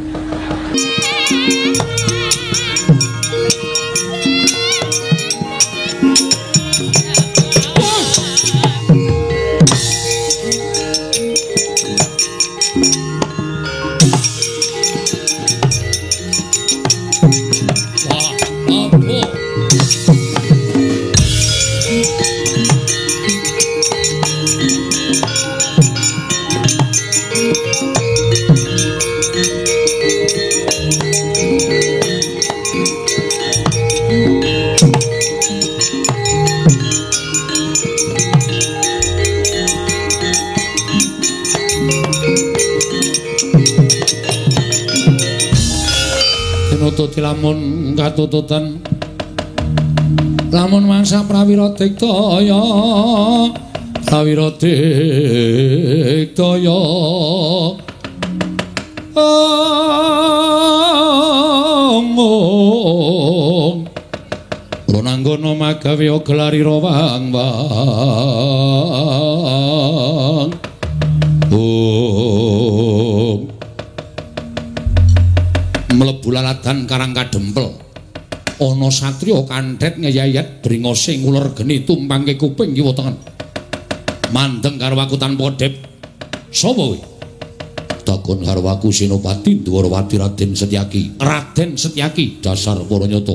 Tinututi lamun katututan lamun mangsa prawira diktaya prawira diktaya ong Prananggana magawe gelarira wang wang ong mlebu laladan Karang Kadempel ana satriya kandhet ngeyayat bringose nguler geni tumpangke kuping kiwa tengen mandeng karo aku tanpa dhep sapa kowe takon karo aku Senopati Dwarawati Raden Setyaki. Raden Setyaki dasar para nyata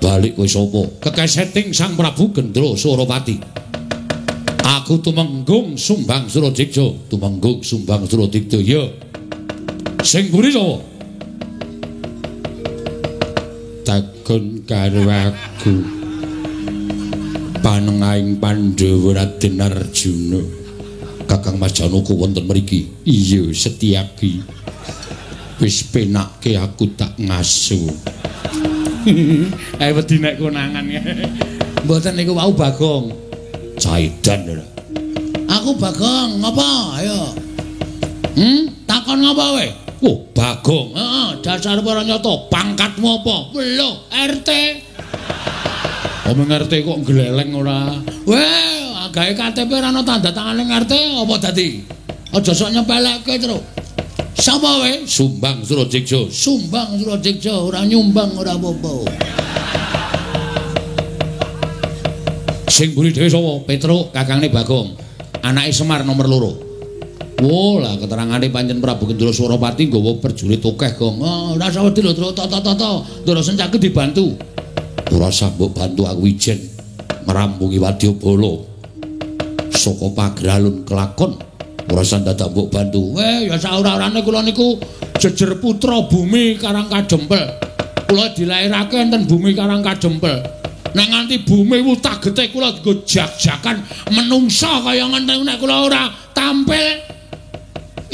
balik kowe sapa kekeseting Sang Prabu Gendra Surapati aku tumenggung Sumbang Suradikja tumenggung Sumbang Suradikja ya sing mburi sapa takon karo aku panengahing Pandhawa Raden Arjuna. Kakang Mas Janaka wonten mriki. Iya Setyaki wis penakke aku tak ngasu. Ae wedi nek konangan. Mboten niku wau Bagong. Caidan lho. Aku Bagong, ngapa? Ayo. Takon ngapa kowe? Oh, Bagong. Heeh, dasar para nyata, pangkatmu apa? Lho, RT. Omong RT kok gleleng ora? Weh, gawe KTP ora ana tanda tangane RT apa dadi? Aja sok nyepelekke, Truk. Sapa kowe? Sumbang Suradikja. Sumbang Suradikja, ora nyumbang ora apa-apa. Sing mburi dhewe sapa? Petruk, kakangne Bagong. Anake Semar nomor 2. Wo lah keterangane pancen Prabu Gendra Surapati nggawa prajurit akeh, Gong. Oh, ora usah wedi lho, Truk. Tata-tata. Ndara Sencaki dibantu. Ora usah mbok bantu aku ijen ngrampungi wadyabala. Saka pagralun kelakon ora usah dadak mbok bantu. Weh, ya saora-orane kula niku jejer putra bumi Karang Kadempel. Kula dilairake enten bumi Karang Kadempel. Nek nganti bumi wutah getih kula nggo jak-jakan menungsa kaya ngenten nek kula ora tampil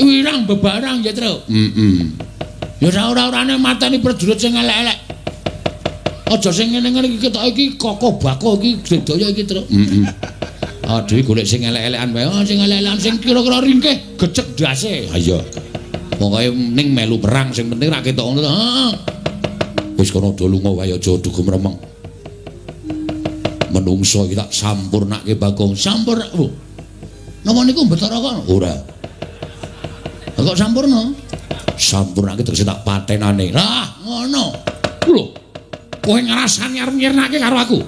wirang bebarang ya, Truk. Heeh. Ya saora-orane mateni prajurit sing elek-elek. Aja sing ngene-ngene iki ketok iki kokoh bako iki sedaya iki, Truk. Heeh. Aduh golek sing elek-elekan wae. Oh, sing elek-elekan sing kira-kira ringkih gecek ndase. Ha iya. Pokoke ning melu perang sing penting ra ketok ngono to. Heeh. Wis kono do lunga wae aja dugu mremeng. Menungso iki tak sampurnake Bagong. Sampur. Oh. Napa niku Bathara kono? Ora. Lah kok sampurna? Sampurnake tegese tak patenane. Lah, ngono. Lho. Kowe ngrasani arep nyirnake karo aku.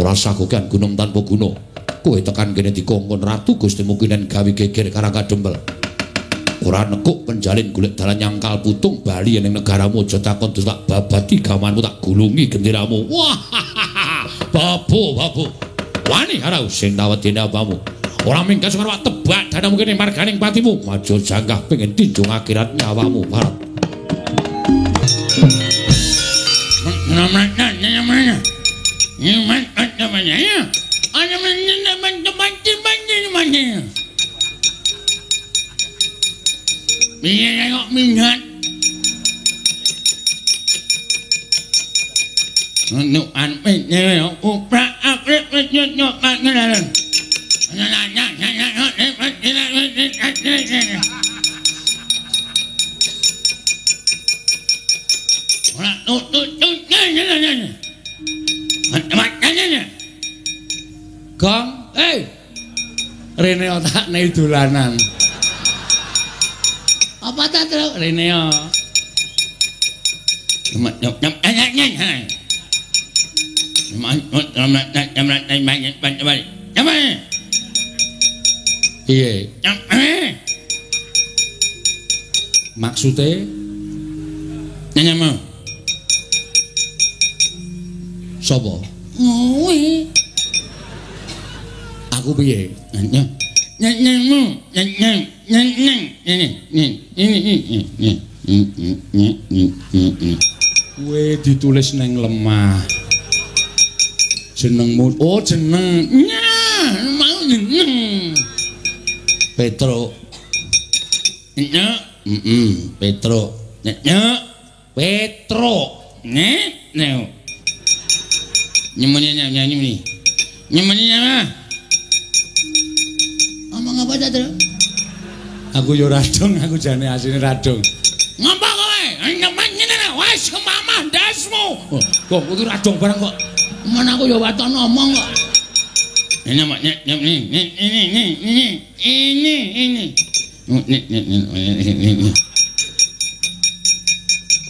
Ora usah kokean gunung tanpa guna. Kowe tekan kene dikongkon Ratu Gusti Mukinen gawe geger Karang Kadempel. Ora nekuk penjalin golek dalan nyangkal putung bali ning negaramu aja takon terus tak babati gamanmu tak gulungi genderamu. Wah. Babu, babu. Wani karo sing tawedene apamu. Ora minggat karo tebak dadamu kene marganing patimu. Maju janggah pengen tinjung akhirat nyawamu parep. Piye kok minggat? Nukan piye uprak akrep nyok kenalan. Gong, eh, rene otakne dolanan. Apa ta, Truk? Rene yo. Piye? Maksude nyanyamu. Sapa? Ngowe. Aku piye? Nyanyamu, nyanyang, nyanyang, ini. Kowe ditulis neng lemah. Jenengmu, oh jeneng. Nyah, mau jeneng. Petruk. Nyah. Petruk. Nyah. Petruk. Nek, nek. Nyemene nyanyi. Nyemene nyama. Omong apa ta, Tru? Aku yo radong, aku jane asline radong. Ngapa kowe? Nyemen ngene wis kemamah ndasmu. Kok kudu radong barang kok. Men aku yo waton ngomong kok. Ini ini ini ini ini ini. Ini.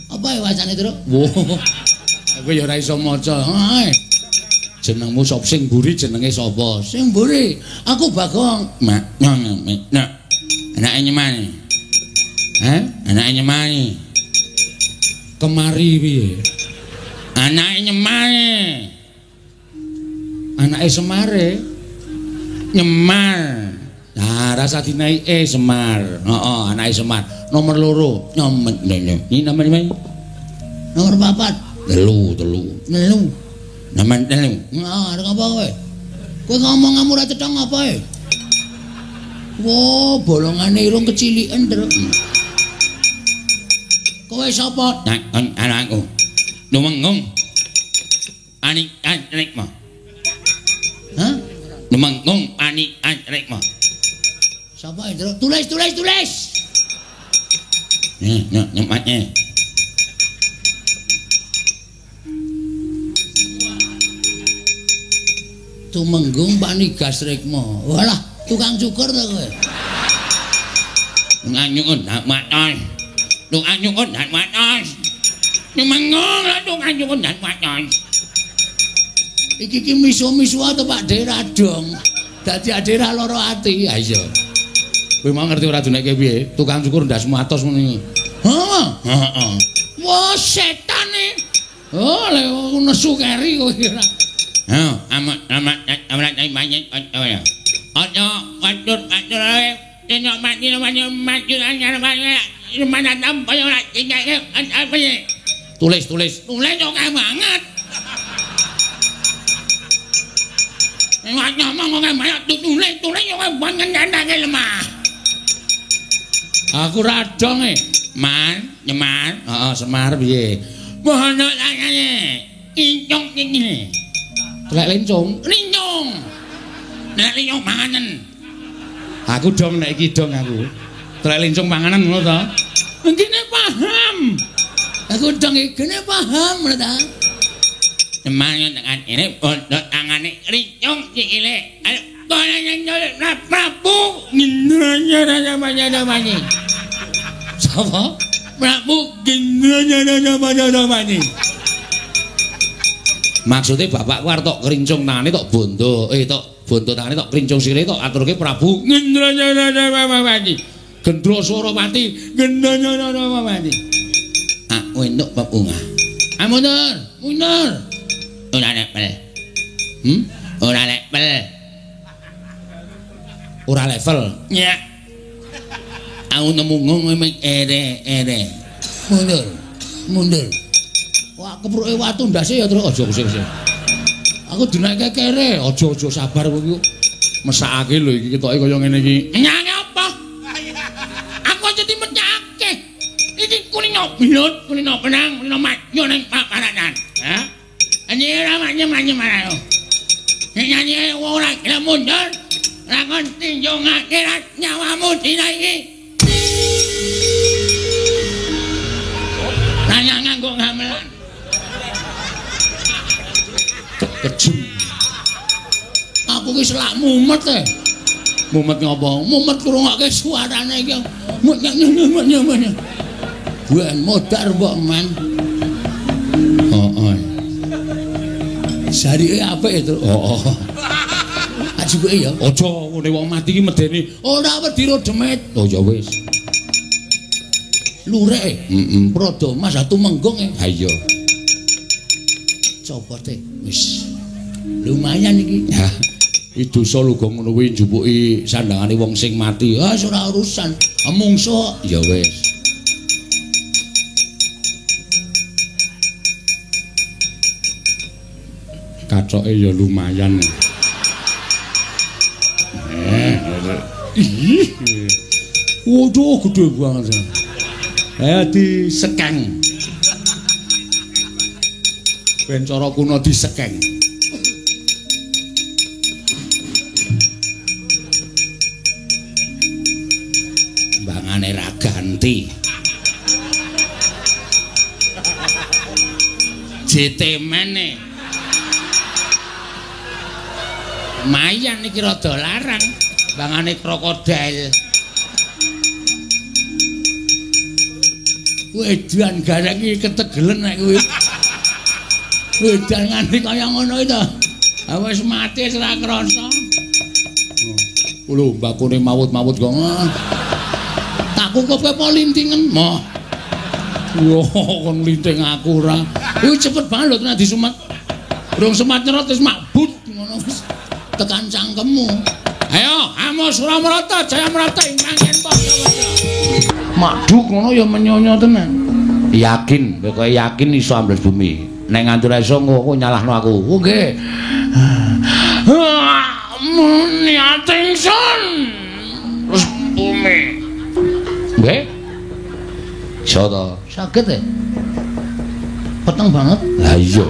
Apa ya wacane, Tru? Aku ya ora iso maca. Jenengmu sapa sing mburi jenenge sapa? Sing mburi aku Bagong. Mak, nak. Anake nyemani. Hah? Anake nyemani. Kemari piye? Anake nyemani. Anake Semare. Nyemar. Nah, rasa dinaike Semar. Heeh, anake Semar. Nomor 2. Nyomet. Ini nomor 5. Nomor 4. 3, 3. 3. Nomor 3. Nah, arep apa kowe? Kowe ngomong ngamu ora cetha ngapa e? Wo, bolongane irung keciliken, Tru. Kowe sapa? Anakku. Lumenggung. Ani Anrikma. Hah? Lumenggung Ani Anrikma. Sapa, Tru? Tulis, tulis, tulis. Nih, nih, nyempatnya. Tumenggung Panigas Rikma. Walah, tukang cukur ta kowe? Tukang cukur ndak matos. Tukang cukur ndak matos. Tumenggung lah tukang cukur ndak matos. Iki ki misu-misu to Pak De radong. Dadi ade ra lara ati. Ha iya. Kowe mau ngerti ora duneke piye? Tukang cukur ndasmu atos ngono iki. Heeh. Heeh. Wah, setan e. Oh, lek nesu keri kowe ora. Heh, amat amat amat banyak ya. Ojo watur watur ae. Dene mati mati mati anyar mati mana tampa ora tinggal apa. Tulis tulis. Tulis oke banget. Nek ngomong oke banget tulis tulis oke banget kandhane lemah. Aku radong e. Man, Nyemar. Heeh, Semar piye? Bono tangane. Incung iki. Telek lencung, lincung. Telek lincung panganan. Aku dong nek iki dong aku. Telek lincung panganan ngono to? Ngene paham. Aku dong iki gene paham lho ta. Semane tekan ini bondo tangane lincung sikile. Ayo kono Prabu Gendra-nya-nya-nya-nya. Sapa? Prabu Gendra-nya-nya-nya-nya. Maksudnya bapakku arep tok krincung tangane tok bondo, tok bondo tangane tok krincung sikile tok aturke Prabu Gendra-nya-nya-nya-nya. Gendra Surawati, Gendra-nya-nya-nya-nya. Aku entuk bebungah. Ah mundur, mundur. Ora level. Ora level. Ora level. Ya. Aku nemu ngono ere-ere. Mundur, mundur. Wah, kepruke watu ndase ya terus aja kusik-kusik. Aku dinaike kere, aja-aja sabar kowe iki. Mesakake lho iki ketoke kaya ngene iki. Nyane apa? Aku aja dimecake. Iki kulino belut, kulino benang, kulino matyo ning paparanan. Ha? Ane ora manye-manye marang. Nek nyanyi ora gelem mundur, lakon tinjungake nyawamu dina iki. Nanya nganggo gamelan. Kejem. Aku ki selak mumet e. Mumet ngopo? Mumet ngrungokke suarane iki. Mumet. Ben modar mbok men. Heeh. Jarike apik itu. Heeh. Ajuke ya. Aja ngene wong mati ki medeni. Ora wedi ro demit. Oh ya wis. Lurek. Heeh. Prada Mas Tumenggung e. Ha iya. Copote wis. Lumayan iki. Ha. Iki dosa lho gong ngono kuwi njupuki sandangane wong sing mati. Ah ora urusan. Mungsuh. Ya wis. Kacoke ya lumayan. Ih. Waduh gede banget. Ayo disekeng. Ben cara kuno disekeng. Bangane ra ganti. JT mene. Mayan iki rada larang, bangane krokodil. Wedan gareng iki ketegelen nek kuwi. Wedan nganti kaya ngono iki to. Wis mati wis ora krasa. Lho, mbakune mawut-mawut kok. Tak kukupke apa lintingen? Moh. Wah, kon linting aku ora. Kuwi cepet banget lho tenan disumet. Durung semat nyerot wis makbut ngono wis tekan cangkemmu. Ayo, Amo Suramarata, Jayamrata ing mangken padha-padha. Makduk ngono ya menyonyo tenan. Yakin, pokoke yakin iso ambles bumi. Nek nganti ora iso engko nyalahno aku. Oh nggih. Niat ingsun. Terus bumi. Nggih. Iso to? Saged e. Peteng banget. Lah iya.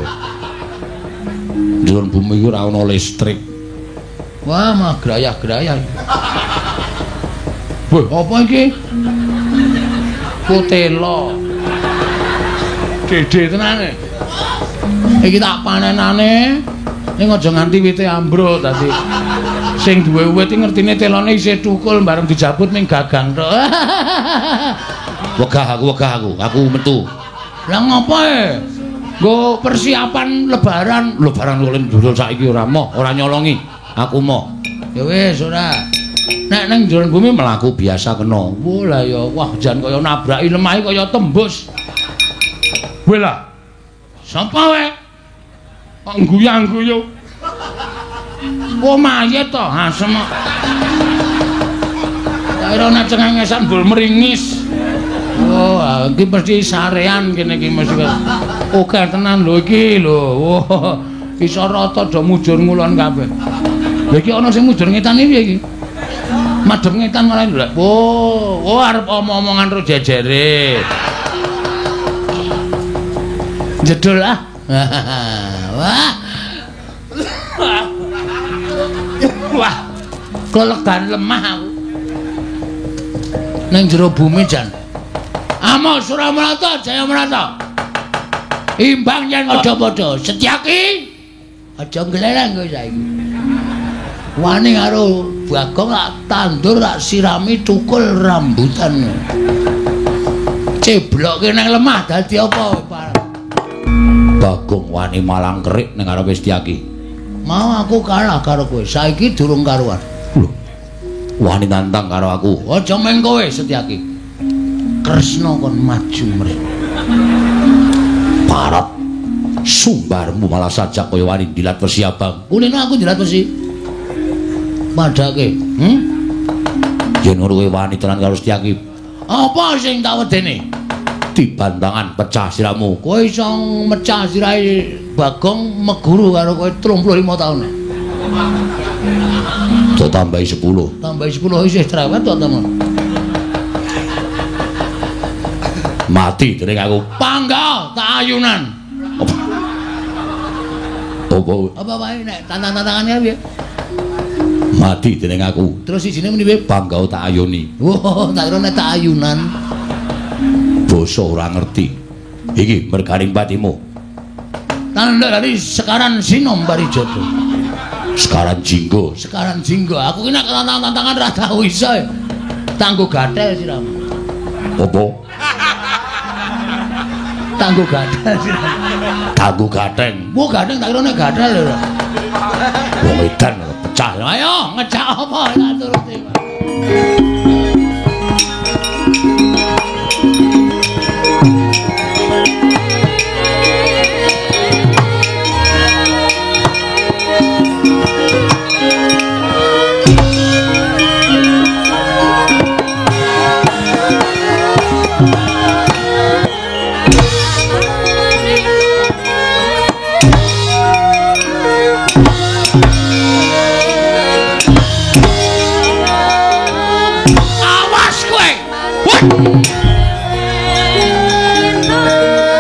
Njero bumi iku ora ana listrik. Wah, mah grayah-grayah. Wah, apa iki? Kutela. Dede tenane. Iki tak panenane. Ning aja nganti wite ambruk dadi. Sing duwe wit iki ngertine telone isih thukul bareng dijabut ning gagang tok. Wegah aku, metu. Lah ngopo e? Nggo persiapan lebaran. Lebaran kok ndul saiki ora moh, ora nyolongi. Aku moh. Ya wis ora. Nek ning jero bumi mlaku biasa kena. Wah lah ya, wah jan kaya nabraki lemah kaya tembus. Weh lah. Sapa wae? Kok guyang-guyu. Oh mayit to, asem kok. Tak kira nek cengengesan bul meringis. Oh, iki mesti sarean kene iki mesti. Oke tenan lho iki lho. Wah, iso rata do mujur ngulon kabeh. Lha iki ana sing mujur ngetan iki piye iki? Madhep ngetan malah lho. Oh, oh arep omong-omongan ro jejere. Jedul ah. Wah. Wah. Kelegan lemah aku. Ning jero bumi jan. Amo Suramarata Jayamrata. Imbang yen padha-padha Setyaki. Aja nglereng kowe saiki. Wani karo Bagong tak tandur tak sirami tukul rambutan. Ceblokke nang lemah dadi apa? Bagong wani malang kerik ning ngarepe Setyaki. Mau aku kalah karo kowe, saiki durung karuan. Lho. Wani nantang karo aku. Aja main kowe Setyaki. Kresna kon maju mrene. Parap sumbarmu malah sajak kaya wani dilat wesi abang. Kulino aku dilat wesi. Padake, Yen ngono kowe wani tenan karo Setyaki. Apa sing tak wedene? Dibantangan pecah siramu. Kowe iso mecah sirahe Bagong meguru karo kowe 35 taun. To tambahi 10. Tambahi 10 isih cerewet to temen. Mati dening aku. Pangga tak ayunan. Apa? Apa wae nek tantang-tantangane piye? Mati dening aku. Terus sijine muni piye? Pangga tak ayuni. Wah, tak kira nek tak ayunan. Basa ora ngerti. Iki merganing patimu. Tandha dari sekaran sinom parijoto. Sekaran jinggo. Sekaran jinggo. Aku ki nek tantang-tantangan ora tau iso. Tanggo gathel siramu. Apa? Tanggo gathel siramu. Tanggo gatheng. Wah, gatheng tak kira nek gathel lho. Wong edan pecah. Ayo ngejak apa tak turuti.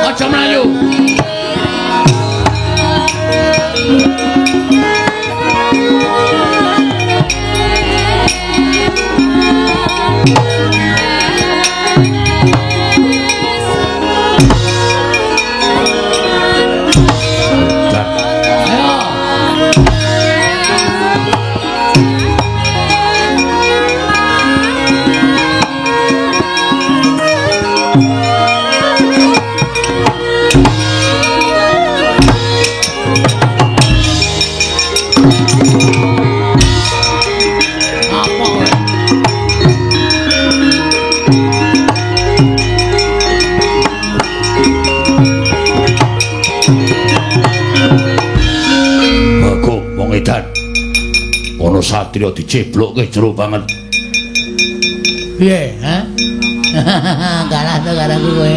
Aja mlayu. Ana satriya diceblokke jero banget. Piye, ha? Kalah to karo aku kowe.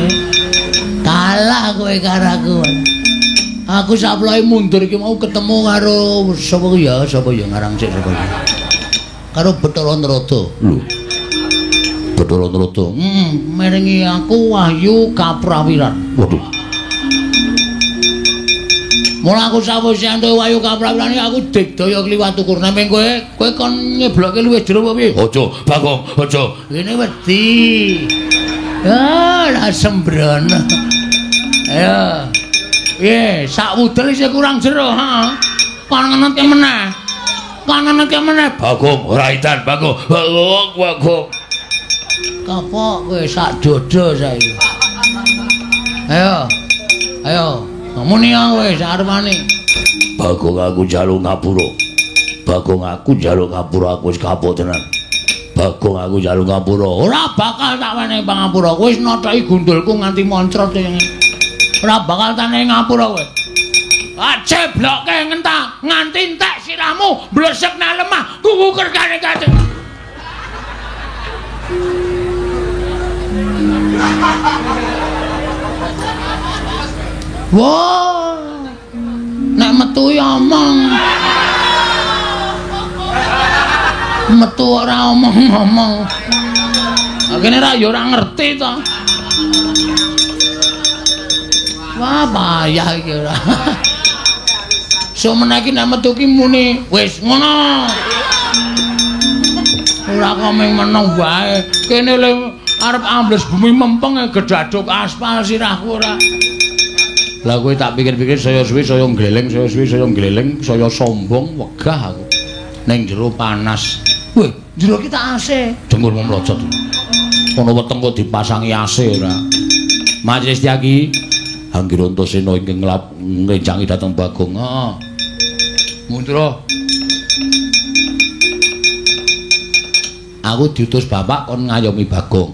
Kalah kowe karo aku. Aku saplohe mundur iki mau ketemu karo sapa ya? Sapa ya ngarang sik sapa ya? Karo Bathara Narada. Lho. Bathara Narada. Merengi aku wahyu kaprawiran. Waduh. Mula aku sawise entuk wahyu kaprawiran aku digdaya kliwat ukur. Nembeng kowe, kowe kon nyeblokke luwih jero apa piye? Aja, Bagong, aja. Ngene wedi. Ah, lah sembrono. Ayo. Piye, sak wudel isih kurang jero, ha? Kon ngenetke meneh. Kon ngenetke meneh. Bagong, ora idan, Bagong. Bagong, Bagong. Kapok kowe sak dodo saiki. Ayo. Ayo, muni kowe sak arepane. Bagong aku njaluk ngapura. Bagong aku njaluk ngapura, aku wis kapok tenan. Bagong aku njaluk ngapura. Ora bakal tak wenehi pangapura. Kowe wis nothoki gundulku nganti moncrot iki. Ora bakal tak wenehi ngapura kowe. Ceblokke ngentah nganti entek sirahmu blesek nang lemah kuwuker kare kate. Wah, nek metu ya omong. Metu ora omong-omong. Kene ra ya ora ngerti to. Wah, payah iki ora. Somene iki nek metu ki muni wis ngono. Ora kok mung meneng wae. Kene le arep ambles bumi mempeng gedaduk aspal sirahku ora. Lah kowe tak pikir-pikir saya suwi saya gleleng, saya suwi saya gleleng, saya sombong wegah aku. Ning jero panas. Weh, jero ki tak AC. Dengkulmu mlojot. Ono weteng kok dipasangi AC ora. Majelis Tyagi Anggir Antasena ingkang ngrencangi dhateng Bagong. Heeh. Mundur. Aku diutus bapak kon ngayomi Bagong.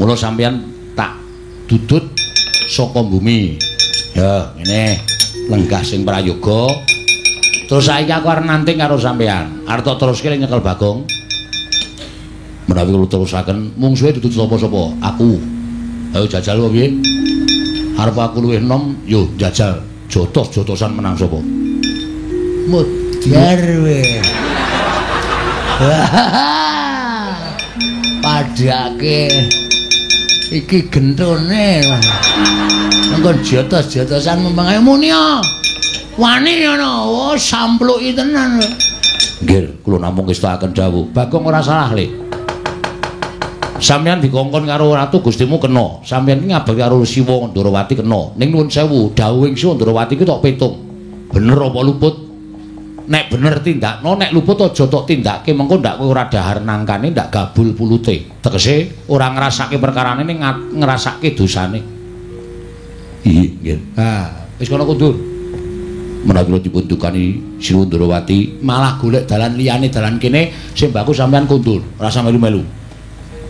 Mula sampeyan tak dudut saka bumi. Ya, ngene. Lenggah sing prayoga. Terus saiki aku arep nanting karo sampeyan. Arep tak teruske nyekel Bagong. Menawi kula terusaken mungsuhe dudut sapa-sapa? Aku. Ayo jajal apa piye? Arep aku luwih enom, yo jajal. Jotos-jotosan menang sapa? Mudhar we. Padhake iki gentone. Engko jotos-jotosan mempeng ayo muni ya. Wani ngono, oh sampluki tenan. Nggih, kula namung ngestakaken dawuh. Bagong ora salah, Le. Sampeyan dikongkon karo Ratu Gustimu kena. Sampeyan iki ngabekti karo Siwa Ndrawati kena. Ning nuwun sewu, dawuhing Siwa Ndrawati ki tok petung. Bener apa luput? Nek bener tindakno, nek luput aja tok tindake, mengko ndak kowe ora dahar nangkane, ndak gabul pulute. Tegese ora ngrasake perkarane ning ngrasake dosane. Iya, nggih. Ha, wis kono kundur. Menawi kula dipun dukani Siwa Ndrawati malah golek dalan liyane dalan kene sing baku sampeyan kundur, ora usah melu-melu.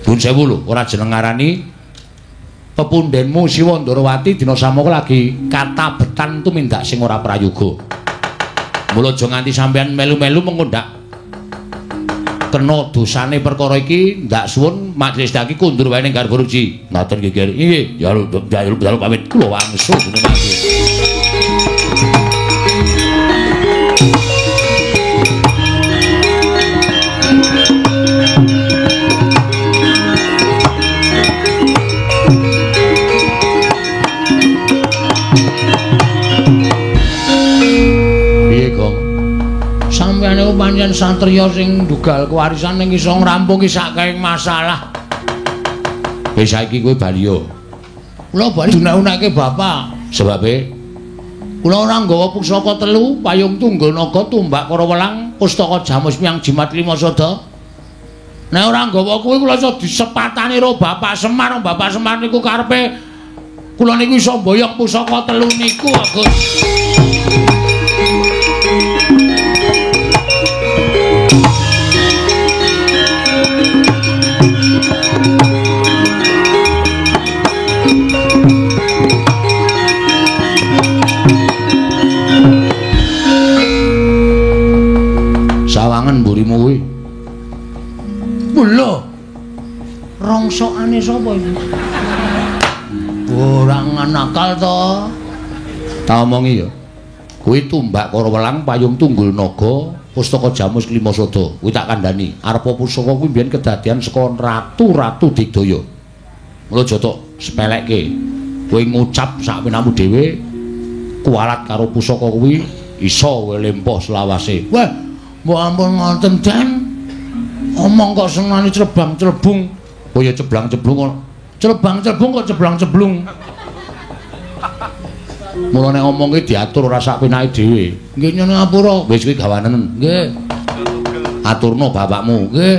Nuwun sewu lho, ora jeneng ngarani pepundhenmu Siwa Ndrawati dina samangka lagi katabetan tumindak sing ora prayoga. Mula aja nganti sampeyan melu-melu mengko ndak kena dosane perkara iki, ndak suwun majelis daki kundur wae ning garba ruci. Ngoten nggih, Ger. Nggih, jaluk pamit kula wangsul gunung mati. Sampeyan niku pancen satriya sing ndugal kewarisan ning iso ngrampungi sakehing masalah. Wis saiki kowe bali yo. Kula bali unek-unekke bapak. Sebabe kula ora nggawa pusaka telu, payung tunggul naga, tumbak kara welang, pustaka jamus miang jimat lima sada. Nek ora nggawa kuwi kula iso disepatani karo Bapak Semar. Bapak Semar niku karepe kula niku iso mboyong pusaka telu niku, Gus. Sawangan mburi mburimu kuwi. Lho. Rongsokane sapa iki? Ora nakal to. Tak omongi ya. Kuwi tumbak karo welang payung tunggul naga pustaka jamus klima sada. Kuwi tak kandhani. Arepa pusaka kuwi mbiyen kedadian saka ratu-ratu digdaya. Mula aja tok sepelekke. Kowe ngucap sak penamu dhewe kualat karo pusaka kuwi iso kowe lempoh selawase. Wah, mbok ampun ngoten, Den. Omong kok senengane clebang-clebung. Oh ya ceblang-ceblung kok. Clebang-clebung kok ceblang-ceblung. Mula nek omong ki diatur ora sak penake dhewe. Nggih nyuwun ngapura. Wis kuwi gawanen. Nggih. Aturno bapakmu. Nggih.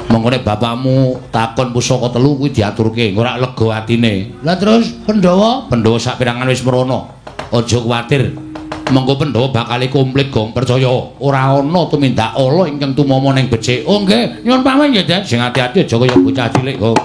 Monggo nek bapakmu takon pusaka telu kuwi diaturke, ora lega atine. Lah terus Pandhawa? Pandhawa sak pirangan wis mrono. Aja kuwatir. Monggo Pandhawa bakal komplit gong percaya. Ora ana tumindak ala ingkang tumama ning becik. Oh nggih, nyuwun pamit nggih, Den. Sing ati-ati aja kaya bocah cilik kok.